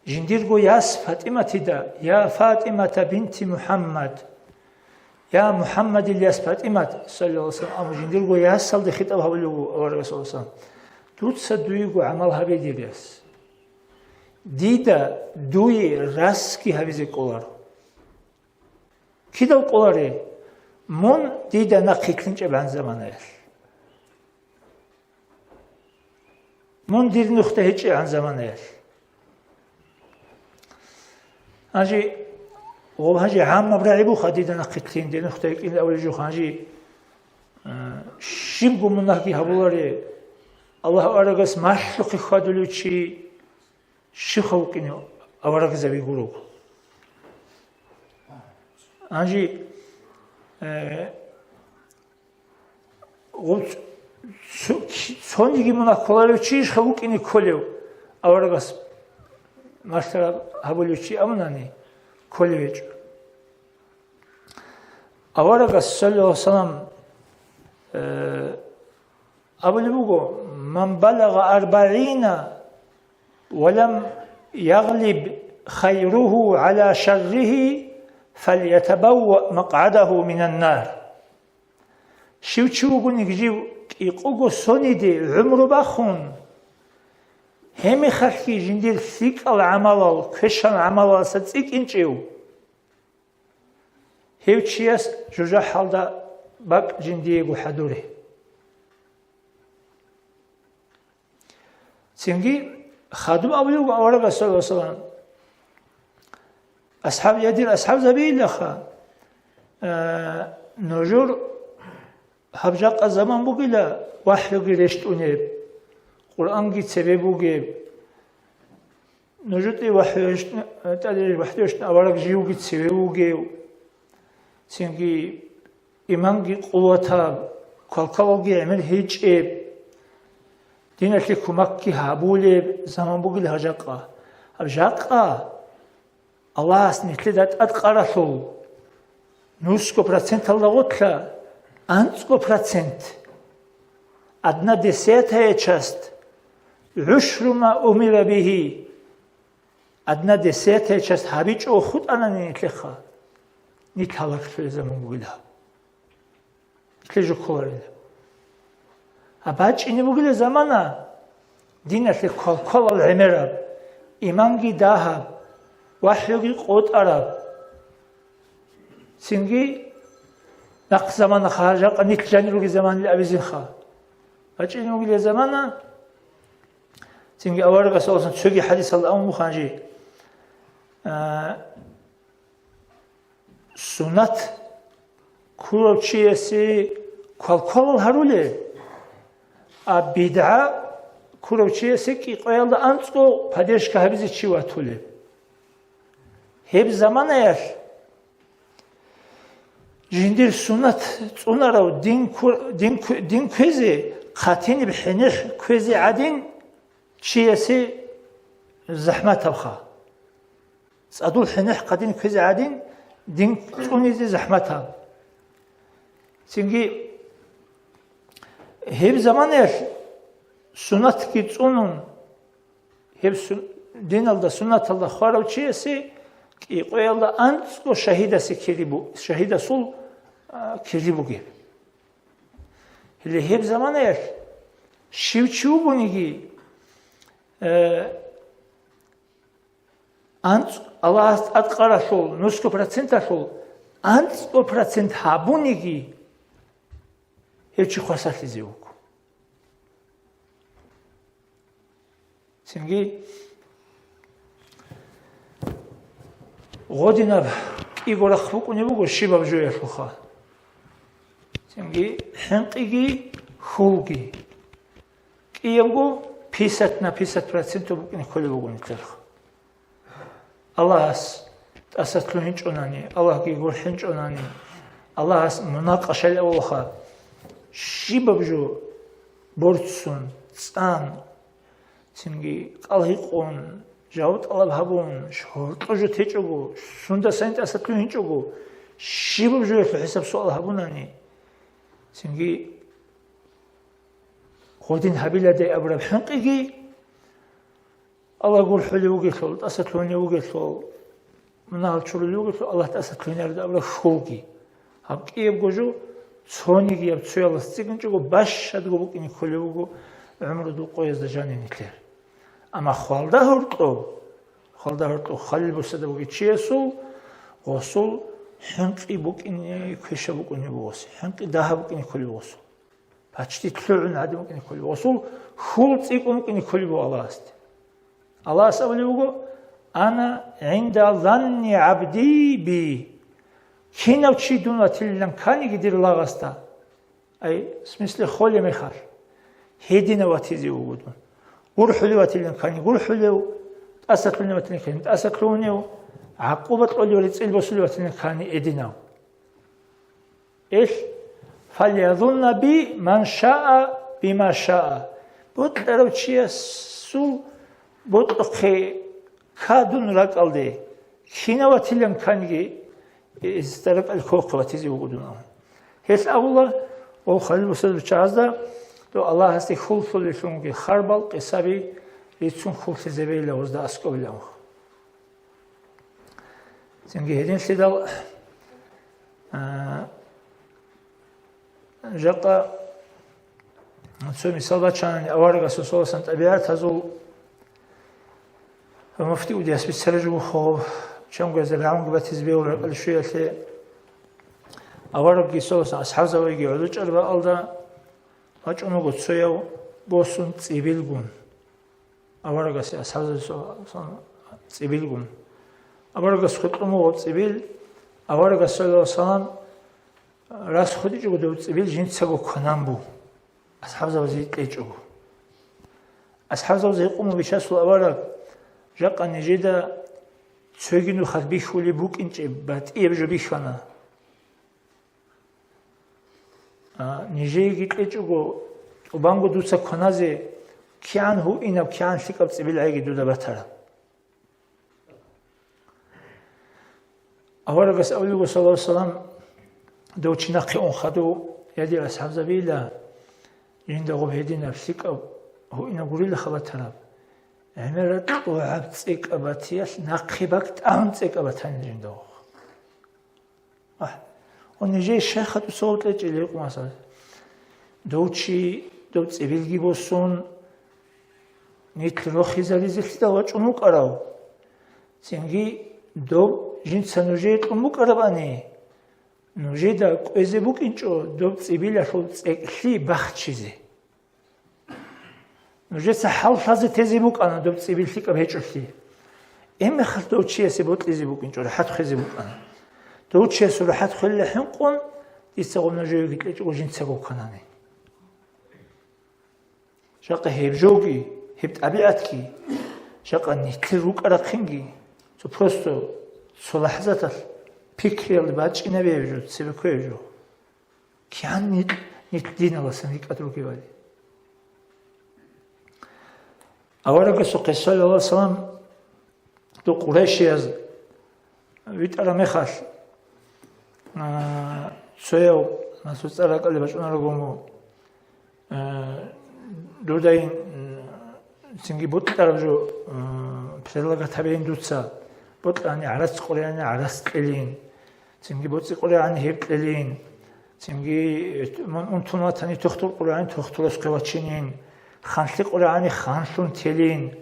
Жиндирго яс ПатӀиматида: «Я ФатӀимата бинти МухӀаммад, я МухӀаммадил яс ПатӀимат», саллаллагьу гӀалайгьи ва саллам, амма жиндирго ясалде хитӀаб гьабулев вуго аварагас, саллаллагьу гӀалайгьи ва саллам: «Дуца дуего гӀамал гьабе, дир яс. Дида дуе расги гьабизе кӀоларо». Кидал кӀоларе? Мун дида нахъ хъиклъинчӀебгӀан заманаялъ. Мун дир нухда гьечӀебгӀан заманаялъ. Гьанже, гъоб гьанже гӀаммаб рагӀи буха дида нахъе лъин, дир нухда йикӀин абулеб жо гьанже, а, щибго мунагьги гьабуларе, Аллагь аварагас малъухъе хьвадулев чи щивха вукӀине аварагзаби гурого. Гьанже, э, Гъуц-, цо-, цониги мунагь кколарев чи ишха вукӀине кколев, аварагас малъараб гьабулев чи абунани, кколев гьечӀо. Аварагас, саллаллагьу гӀалайгьи ва саллам, э, абулеб буго: «Ман балагъа арбагӀина ва лам ягълиб хайругьу гӀала шарригьи, фалятабавваъ макъгӀадагьу минан нар». Щив чи вугониги жив кӀикъого сониде гӀумру бахун, гьебмехалъги жиндир лъикӀал гӀамалал, квешал гӀамалалдаса цӀикӀкӀинчӀев, гьев чияс жужахӀалда бакӀ жиндиего хӀадуре. Цинги хадуб абулев аварагас, саллаллагьу гӀалайгьи ва саллам, асхӀаб, я дир асхӀабзабиилаха, э, нужер гьаб жакъа заман бугила вахӀюги рещтӀунеб, Къуръанги цебе бугеб, нужутӀи вахӀю рещтӀ-, тӀаде вахӀю рещтӀун авараг живги цеве вугев. Цинги иманги къуватаб, квалквалалги гӀемер гьечӀеб, диналъе кумакги гьабулеб заман бугел гьаб жакъа. Гьаб жакъа Аллагьас нилъеда тӀадкъаралъул, нусго проценталда гъорлъа анцӀго процент, одна десятая часть, гӀушру ма умира бигьи, одна десятая часть гьабичӀого хутӀанани нилъехъа, нилъ гьалаклъулел заман бугила. Нилъе жо кколарила. А бачӀине бугила замана, диналъе квалквалал гӀемераб, иманги дагьаб, вахӀюги къотӀараб. Цинги нахъ заманаха, гьаб жакъа нилъ жанир ругел заманил абизинха. БачӀине бугила замана, Цинги аварагас, саллаллагьу гӀалайгьи ва саллам, цоги хӀадисалда абун буго гьанже, а, суннат ккурав чиясе квалквалал гьарулеб, а бидгӀа ккурав чиясе кӀикъоялда анцӀго поддержка гьабизе чи ватулеб. Гьеб заманаялъ жиндир суннат цӀунарав дин кку-, дин кку-, дин кквезе, хъатиниб хӀинихӀ кквезе гӀадин, чиясе захӀматабха. ЦӀадул хӀинихӀ хъатин кквезе гӀадин, дин цӀунизе захӀматаб. Цинги гьеб заманаялъ суннатги цӀунун, Гьеб сун-, диналда суннаталда хварав чиясе кӀикъоялда анцӀго шагьидасе кири бу-, шагьидасул, а, кири бугеб. Гьеле гьеб заманаялъ щив чи вугониги, э, анцӀ-, Аллагьас тӀадкъаралъул нусго проценталъул анцӀго процент гьабуниги, гьев чи хвасарлъизе вуго. Цинги гъодинаб кӀиго рахъ букӀунеб буго щибаб жоялъулха. Цинги хӀинкъиги хьулги. КӀиябго пятьдесят на пятьдесят процентов букӀине кколеб буго нилъерха. Аллагьас тӀасалъугьинчӀонани, Аллагьги гурхӀинчӀонани, Аллагьас мунакъа шайилан абулаха, щибаб жо борцун, цӀан, цинги кӀал гьикъун, жаваб тӀалаб гьабун, гьоркьо жо течӀого, сундасан тӀасалъугьинчӀого, щибаб жоялъул хӀисаб-суал гьабунани, цинги гъодин гьабиладай абураб хӀинкъиги, Аллагь гурхӀулев вугелъул, тӀасалъугьунев вугелъул, мунагьал чурулев вугелъул, Аллагь тӀасалъугьинарда абураб хьулги. Гьаб кӀиябго жо цонигияб цоялас цӀикӀкӀинчӀого бащадго букӀине кколев вуго гӀумрудул къоязда жанив нилъер. Амма хвалда гьоркьоб, хвалда гьоркьоб хвалил бусада бугев чиясул гъосул хӀинкъи букӀине квеша букӀунеб буго, хӀинкъи дагьаб букӀине кколеб буго. Почти лъугӀун гӀадин букӀине кколеб. Расул хьул цӀикӀкӀун букӀине кколеб буго Аллагьасде. Аллагьас абулеб буго: «Ана гӀинда занни гӀабди би». Кинав чи дун ватилилан кканиги дир лагъасда, ай, в смысле, холеб мехалъ, гьединав ватизе вуго дун. ГурхӀулев ватилилан ккани гурхӀулев, тӀасалъунев ватилилан ккани тӀасалъугьунев, гӀакъуба кьолев, рецӀил босулев ватилилан ккани гьединав. Ил, «Фальязунна би ман шаа бима шаа». Бокьарав чиясул бокьухъе ккадун ракӀалде, кинав ватилан кканги, гьесда ракӀалде кколухъе ватизе вуго дун абун. Гьелъ абула, о, хвалил бусазул чагӀазда, дов Аллагьасде хьул лъолелъунги харбал къисаби рицун хьул лъезабейила гьезда аскӀовилан. Цинги гьединлъидал, а, жакъа цо мисал бачани, аварагасул саллаллагьу гӀалайгьи ва саллам тӀабигӀатазул ва муфти удияс бицараб жо вухъав, чамгоязе рагӀунги батизе бегьул ракӀалде щвеялъе, аварагги саллаллагьу гӀалайгьи ва саллам асхӀабзабиги гӀодов чӀараб бакӀалда вачӀун вуго цояв босун цӀибилгун. Аварагасе асхӀабзабазе цӀибилгун. Аварагас хутӀун вуго цӀибил, аварагас, саллаллагьу гӀалайгьи ва саллам, рас хутӀичӀого дов цӀибил жинцаго кванан бу, асхӀабзабазе кьечӀого. АсхӀабзабазе гьикъун буго, Бичасул авараг, жакъа нижеда цоги нухалъ бихьулеб букӀинчӀеб батӀияб жо бихьана. А, нижееги кьечӀого, тӀубанго дуца кваназе, кигӀан гьуинаб, кигӀан лъикӀаб цӀибил гӀайги дуда батараб. Аварагас абулеб буго, саллаллагьу гӀалайгьи ва саллам, дов чи нахъе ун хадув, я дир асхӀабзабийила, жинда гъоб гьединаб лъикӀаб гьуинаб гурилаха батараб, гӀемерал тӀугӀаб цӀикӀкӀаб батиялъ нахъе бакӀ тӀагӀун цӀикӀкӀаб батани жинда гъоб. Агь, ва нижее щай хадуса гъоркье чӀелей къумасал? Дов чи, дов цӀибилги босун, нилъ рохизаризе лъидал вачӀун вукӀарав? Цинги дов жинца нужее кьун букӀарабани, нужеда кӀвезе букӀинчӀо доб цӀибилалъул цӀекӀлъи бахчизе. Нужеца хӀал лъазе тезе букӀана доб цӀибил лъикӀаб гьечӀолъи. Гьебмехалъ дов чиясе бокьизе букӀинчӀо, рахӀат хвезе букӀана. Дов чиясул рахӀат хвелила хӀинкъун, дица гъоб нужее кьечӀого жинцаго кванани. Жакъа гьеб жоги, гьеб тӀабигӀатги, жакъа нилъер рукӀа-рахъинги, цо просто цо лахӀзаталъ пикриялде бачӀинабияб жо, цебекквеяб жо. КигӀан нилъ, нилъ диналасан рикӀкӀад ругебали. Аварагасухъе, саллаллагьу гӀалайгьи ва саллам, дов къурайшияз витӀараб мехалъ, а, цояв, насул цӀар ракӀалде бачӀунарого мун, а, дудайин, м, цинги бокьараб жо, м, предлагать гьабейин дуца, бокьани гӀарац, къурайани гӀарац кьелин. Цинги боцӀи къурайгӀани гьеб кьелин, цинги мун унтун ватани тухтур къурайгӀани тухтурас хъе вачинин, ханлъи къурайгӀани ханлъун телин.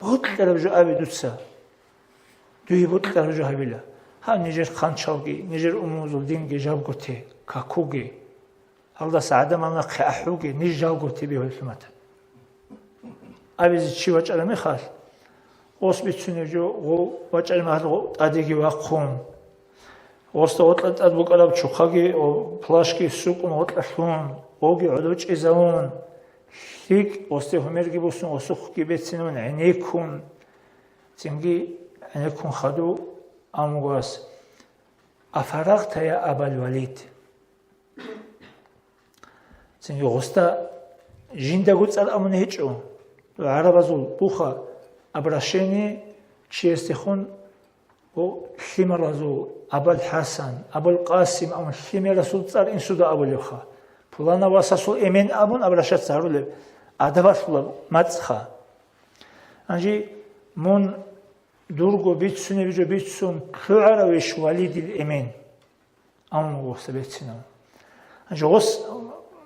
Бокьараб жо абе дуца. Дуе бокьараб жо гьабила. Гьаб нижер хъанчалги, нижер умумузул динги жабго те, какуге. Гьалдаса гӀадамал нахъе ахӀуге, ниж жалго те бегьулеб батани. Абизе чи вачӀараб мехалъ, ос бицунеб жо, гъов вачӀараб мехалъ гъов тӀадеги вахъун, осда гъоркьа тӀад букӀараб чухъаги, о, плащги сукӀун гъоркьа лъун, гъовги гӀодов чӀезавун, лъикӀ осде гьумерги бусун, осухъги бецинавун гӀенеккун, цинги гӀенеккун хадув амугас: «Афарагъта, я Абал Валид?» Цинги гъосда жиндаго цӀар абун гьечӀо. ГӀарабазул буха обращение чиясдехун, о, лъималазул Абал ХӀасан, Абал Къасим абун лъимерасул цӀар инсуда абулебха. Пуланав васасул эмен абун обращаться гьарулеб адабалъулаб мацӀха. Гьанже мун дурго бицунеб жо бицун лъугӀаравищ Валидил эмен? Амма гъосда берцинав. Гьанже гъос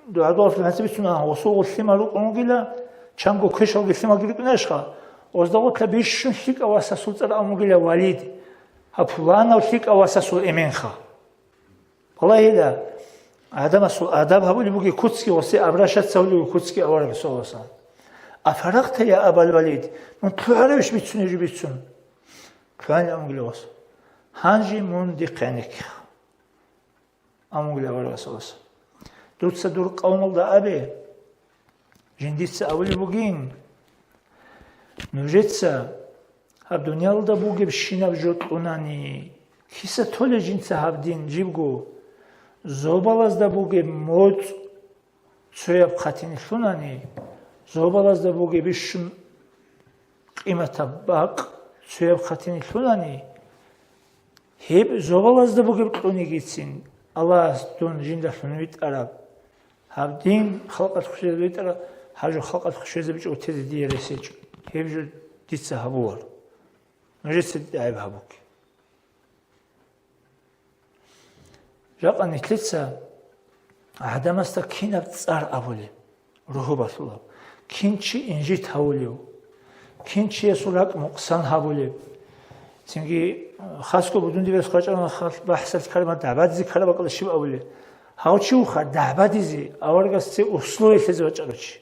дугӀадулаф гьанже бицун, а, гъосул гъуллъи марукъун вугила, чанго квешалги лъималги рукӀунашха, гъозда гъутла бищун лъикӀав васасул цӀар абун вугила Валид, гьаб пуланав лъикӀав васасул эменха. Балагьила, гӀадамасул адаб гьабулеб бугеб куцги гъосе обращаться гьабулеб бугеб куцги авараг, саллаллагьу гӀалайгьи ва саллам. «Афарагъта, я Абал Валид?» Мун лъугӀаравищ бицунеб жо бицун? Лъугьанин амгула вас. Гьанже мун дихъе гьанеккиха. Амгула аварагас вас. Дуца дур къавмалда абе, жиндица абулеб бугин, нужеца гьаб дуниялда бугебщинаб жо кьунани, киса толеб жинца гьаб дин жибго, зобалазда бугеб моцӀ цояб хъатине лъунани, зобалазда бугеб бищун къиматаб бакъ цояб хъатине лъунани, гьеб зобалазда бугеб кьунигицин, Аллагьас дун жиндалъун витӀараб, гьаб дин халкъалъухъ щвезаб витӀараб, гьаб жо халкъалъухъ щвезабичӀого тезе дие рес гьечӀо. Гьеб жо дица гьабуларо. Нужеца дида гӀайиб гьабуге. Жакъа нилъеца гӀадамасда кинаб цӀар абулеб, рогьо балъулаб, кин чи инжит гьавулев, кин чиясул ракӀ нукъсан гьабулеб. Цинги, э, хасго будун дибас къачӀана хал-, бахӀсалъ ккараб, дагӀбадизе ккараб бакӀалда щиб абулеб? Гьав чи вуха дагӀбадизе аварагасде условие лъезе вачӀарав чи.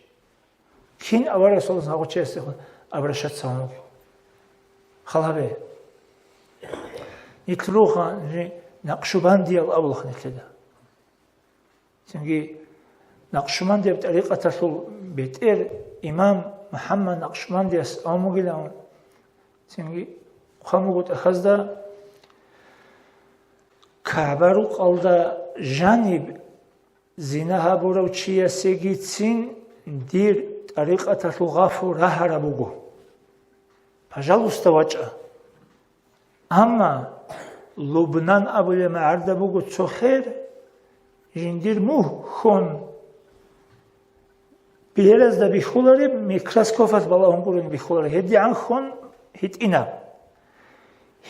Кин аварагасулас гьагъучиясдехун обращаться гьавун вугев? Хал гьабе. Нилъ руха, жи, накъшубандиял абулха нилъеда. Цинги накъшубандияб тӀарикъаталъул бетӀер имам МухӀаммад Накъшубандияс абун бугилан, цинги хъван буго тӀахьазда, КагӀба-рукъалда жаниб зина гьабурав чиясегицин дир тӀарикъаталъул гъафу рагьараб буго. Пажалуста, вачӀа. Амма Лубнан абулеб магӀарда буго цо хер, жиндир мугь хьон, беразда бихьулареб, микроскопалъ балагьун гурони бихьулареб, гьедигӀан хьон гьитӀинаб.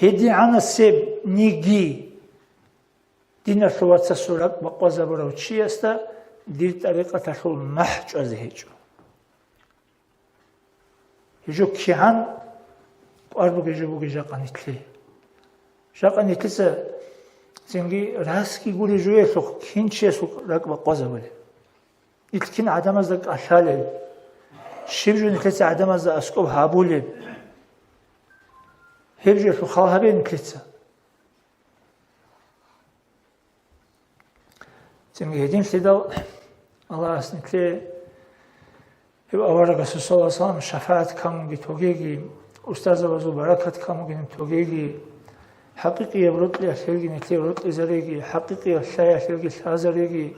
ГьедигӀанасеб ниги диналъул вацасул ракӀ бакъвазабурав чиясда дир тӀарикъаталъул махӀ чӀвазе гьечӀо. Гьежо кигӀан кӀвар бугеб жо бугеб жакъа нилъее. Жакъа нилъеца цинги расги гуреб жоялъухъ кин чиясул ракӀ бакъвазабулеб? Нилъ кин гӀадамазда кӀалъалел? Щиб жо нилъеца гӀадамазда аскӀоб гьабулеб? Гьеб жоялъухъ хал гьабе нилъеца. Цинги гьединлъидал Аллагьас нилъее гьев аварагасул саллаллагьу гӀалайгьи ва саллам шафагӀат камуги тогеги, устарзабазул баракат камуги тогеги, хӀакъикъияб рокьиялъ гьелги нилъее рокьизареги, хӀакъикъияб лъаялъ гьелги лъазареги,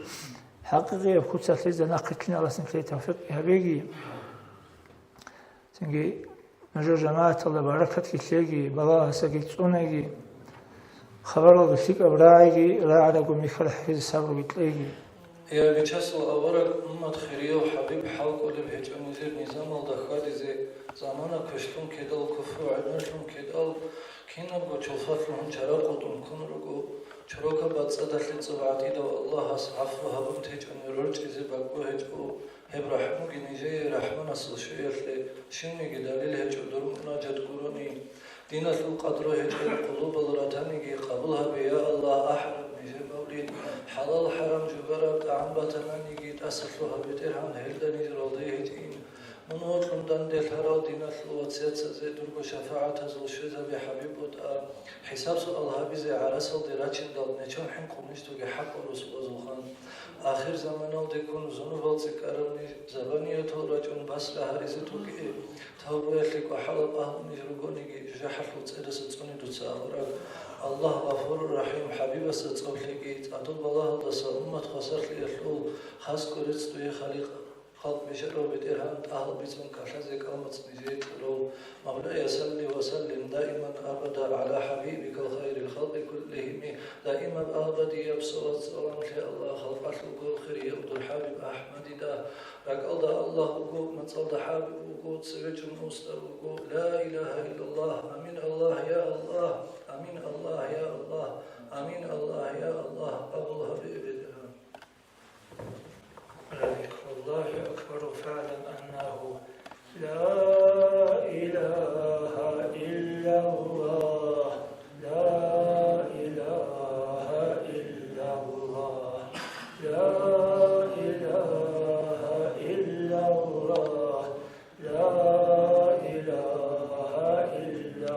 хӀакъикъияб куцалъ гьезда нахъе ккиналдаса нилъее тавфикъ гьабеги. Цинги нужер жамагӀаталда баракатги лъеги, балагьасаги цӀунеги, хабаралда лъикӀаб рагӀиги, рагӀарабго михьал хӀезе сабруги кьеги. Я Бичасул авараг, уммат хирияв ХӀабиб, хӀал кӀолеб гьечӀо нижер низамалда хьвадизе, замана квешлъун ккедал, куфру гӀемерлъун ккедал, кинабго чолхалъугьун чара къотӀун ккун руго, чорока бацӀцӀадалъе цӀоб гӀатӀидав Аллагьас гӀафу гьабун течӀони рорчӀизе бакӀго гьечӀо. Гьеб рахӀмуги нижее рахӀманасул щвеялъе щивниги далил гьечӀо дур мунажат гурони. Диналъул къадру гьечӀел къулубал ратаниги къабул гьабе, я Аллагь, ахӀараб нижер мавлид, хӀалал-хӀарам жугараб тӀагӀам батананиги тӀасалъугьа, БетӀергьан, гьелда ниж ралде гьечӀин. Мун вокьун данделъарал диналъул вацияцазе дурго шафагӀатазул щвезабе, ХӀабиб, бутӀа. ХӀисаб-суал гьабизе гӀарасалде рачиндал нечон хӀинкъун ниж тоге хӀакъаб росулазулха. Ахирзаманалдеккун зунубал цӀикӀкӀараб ниж, забаниятал рачӀун басда гьаризе тоге, тавбаялъе кӀвахӀалаб агьлу ниж ругониги, жужахӀалъул цӀераса цӀуне дуца авараг. Аллагь Гъафурур РахӀим, ХӀабибасда цӀоб лъеги, цӀадул балагьалдаса уммат хвасарлъиялъул хасго рецц дуе, Халикъ. Халкъ бижарав БетӀергьан, тӀагьал бицун кӀалъазе кӀалмацӀ нижее кьурав. مولاي صل وسلم دائما أبدا على حبيبك خير الخلق كلهم. Даимаб абадияб салат-салам лъе, Аллагь, халкъалъулго хирияб дур ХӀабиб АхӀмадида. РакӀалда Аллагь вуго, мацӀалда ХӀабиб вуго, цеве чӀун устар вуго. لا إله إلا الله. آمين الله، يا الله. آمين الله، يا الله. آمين الله، يا الله. Къабул гьабе, БетӀергьан. ذكر الله أكبر فاعلم أنه لا إله إلا الله، لا إله إلا الله، لا إله إلا الله، لا إله إلا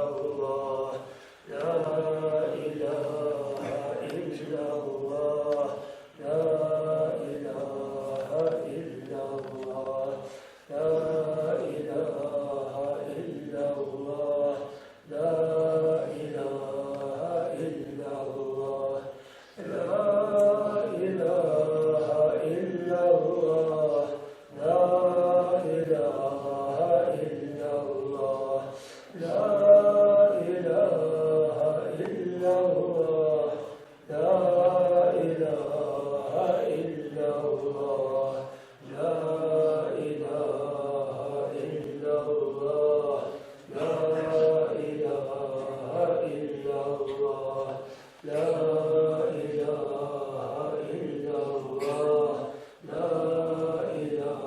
إلا الله، لا إله إلا الله، لا إله إلا الله، لا إله إلا الله، لا إله إلا الله، لا إله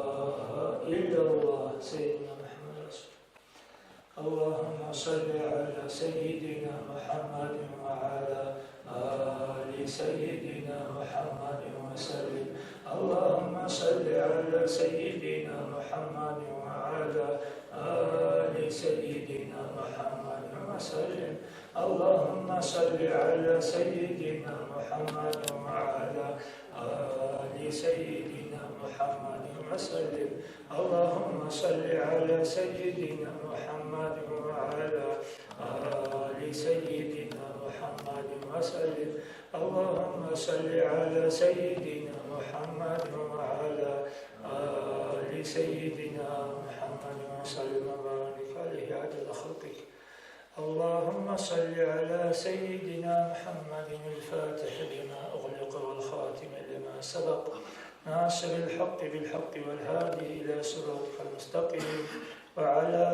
إلا الله. سيدنا محمد رسول الله. اللهم صل على سيدنا محمد وعلى آل سيدنا محمد وسلم. اللهم صل على سيدنا محمد وعلى آل سيدنا محمد وسلم. اللهم صل على سيدنا محمد وعلى آل سيدنا محمد وسلم. اللهم صل على سيدنا محمد وعلى آل سيدنا محمد وسلم. اللهم صل على سيدنا محمد وعلى آل سيدنا محمد وسلم وبارك عليه عدد خلقك. اللهم صل على سيدنا محمد الفاتح لما أغلق والخاتم لما سبق، ناصر الحق بالحق والهادي إلى صراطك المستقيم، وعلى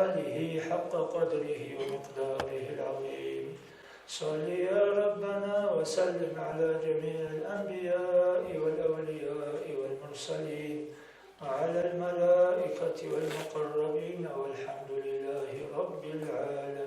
آله حق قدره ومقداره العظيم. صل يا ربنا وسلم على جميع الأنبياء والأولياء والمرسلين، وعلى الملائكة والمقربين، والحمد لله رب العالمين.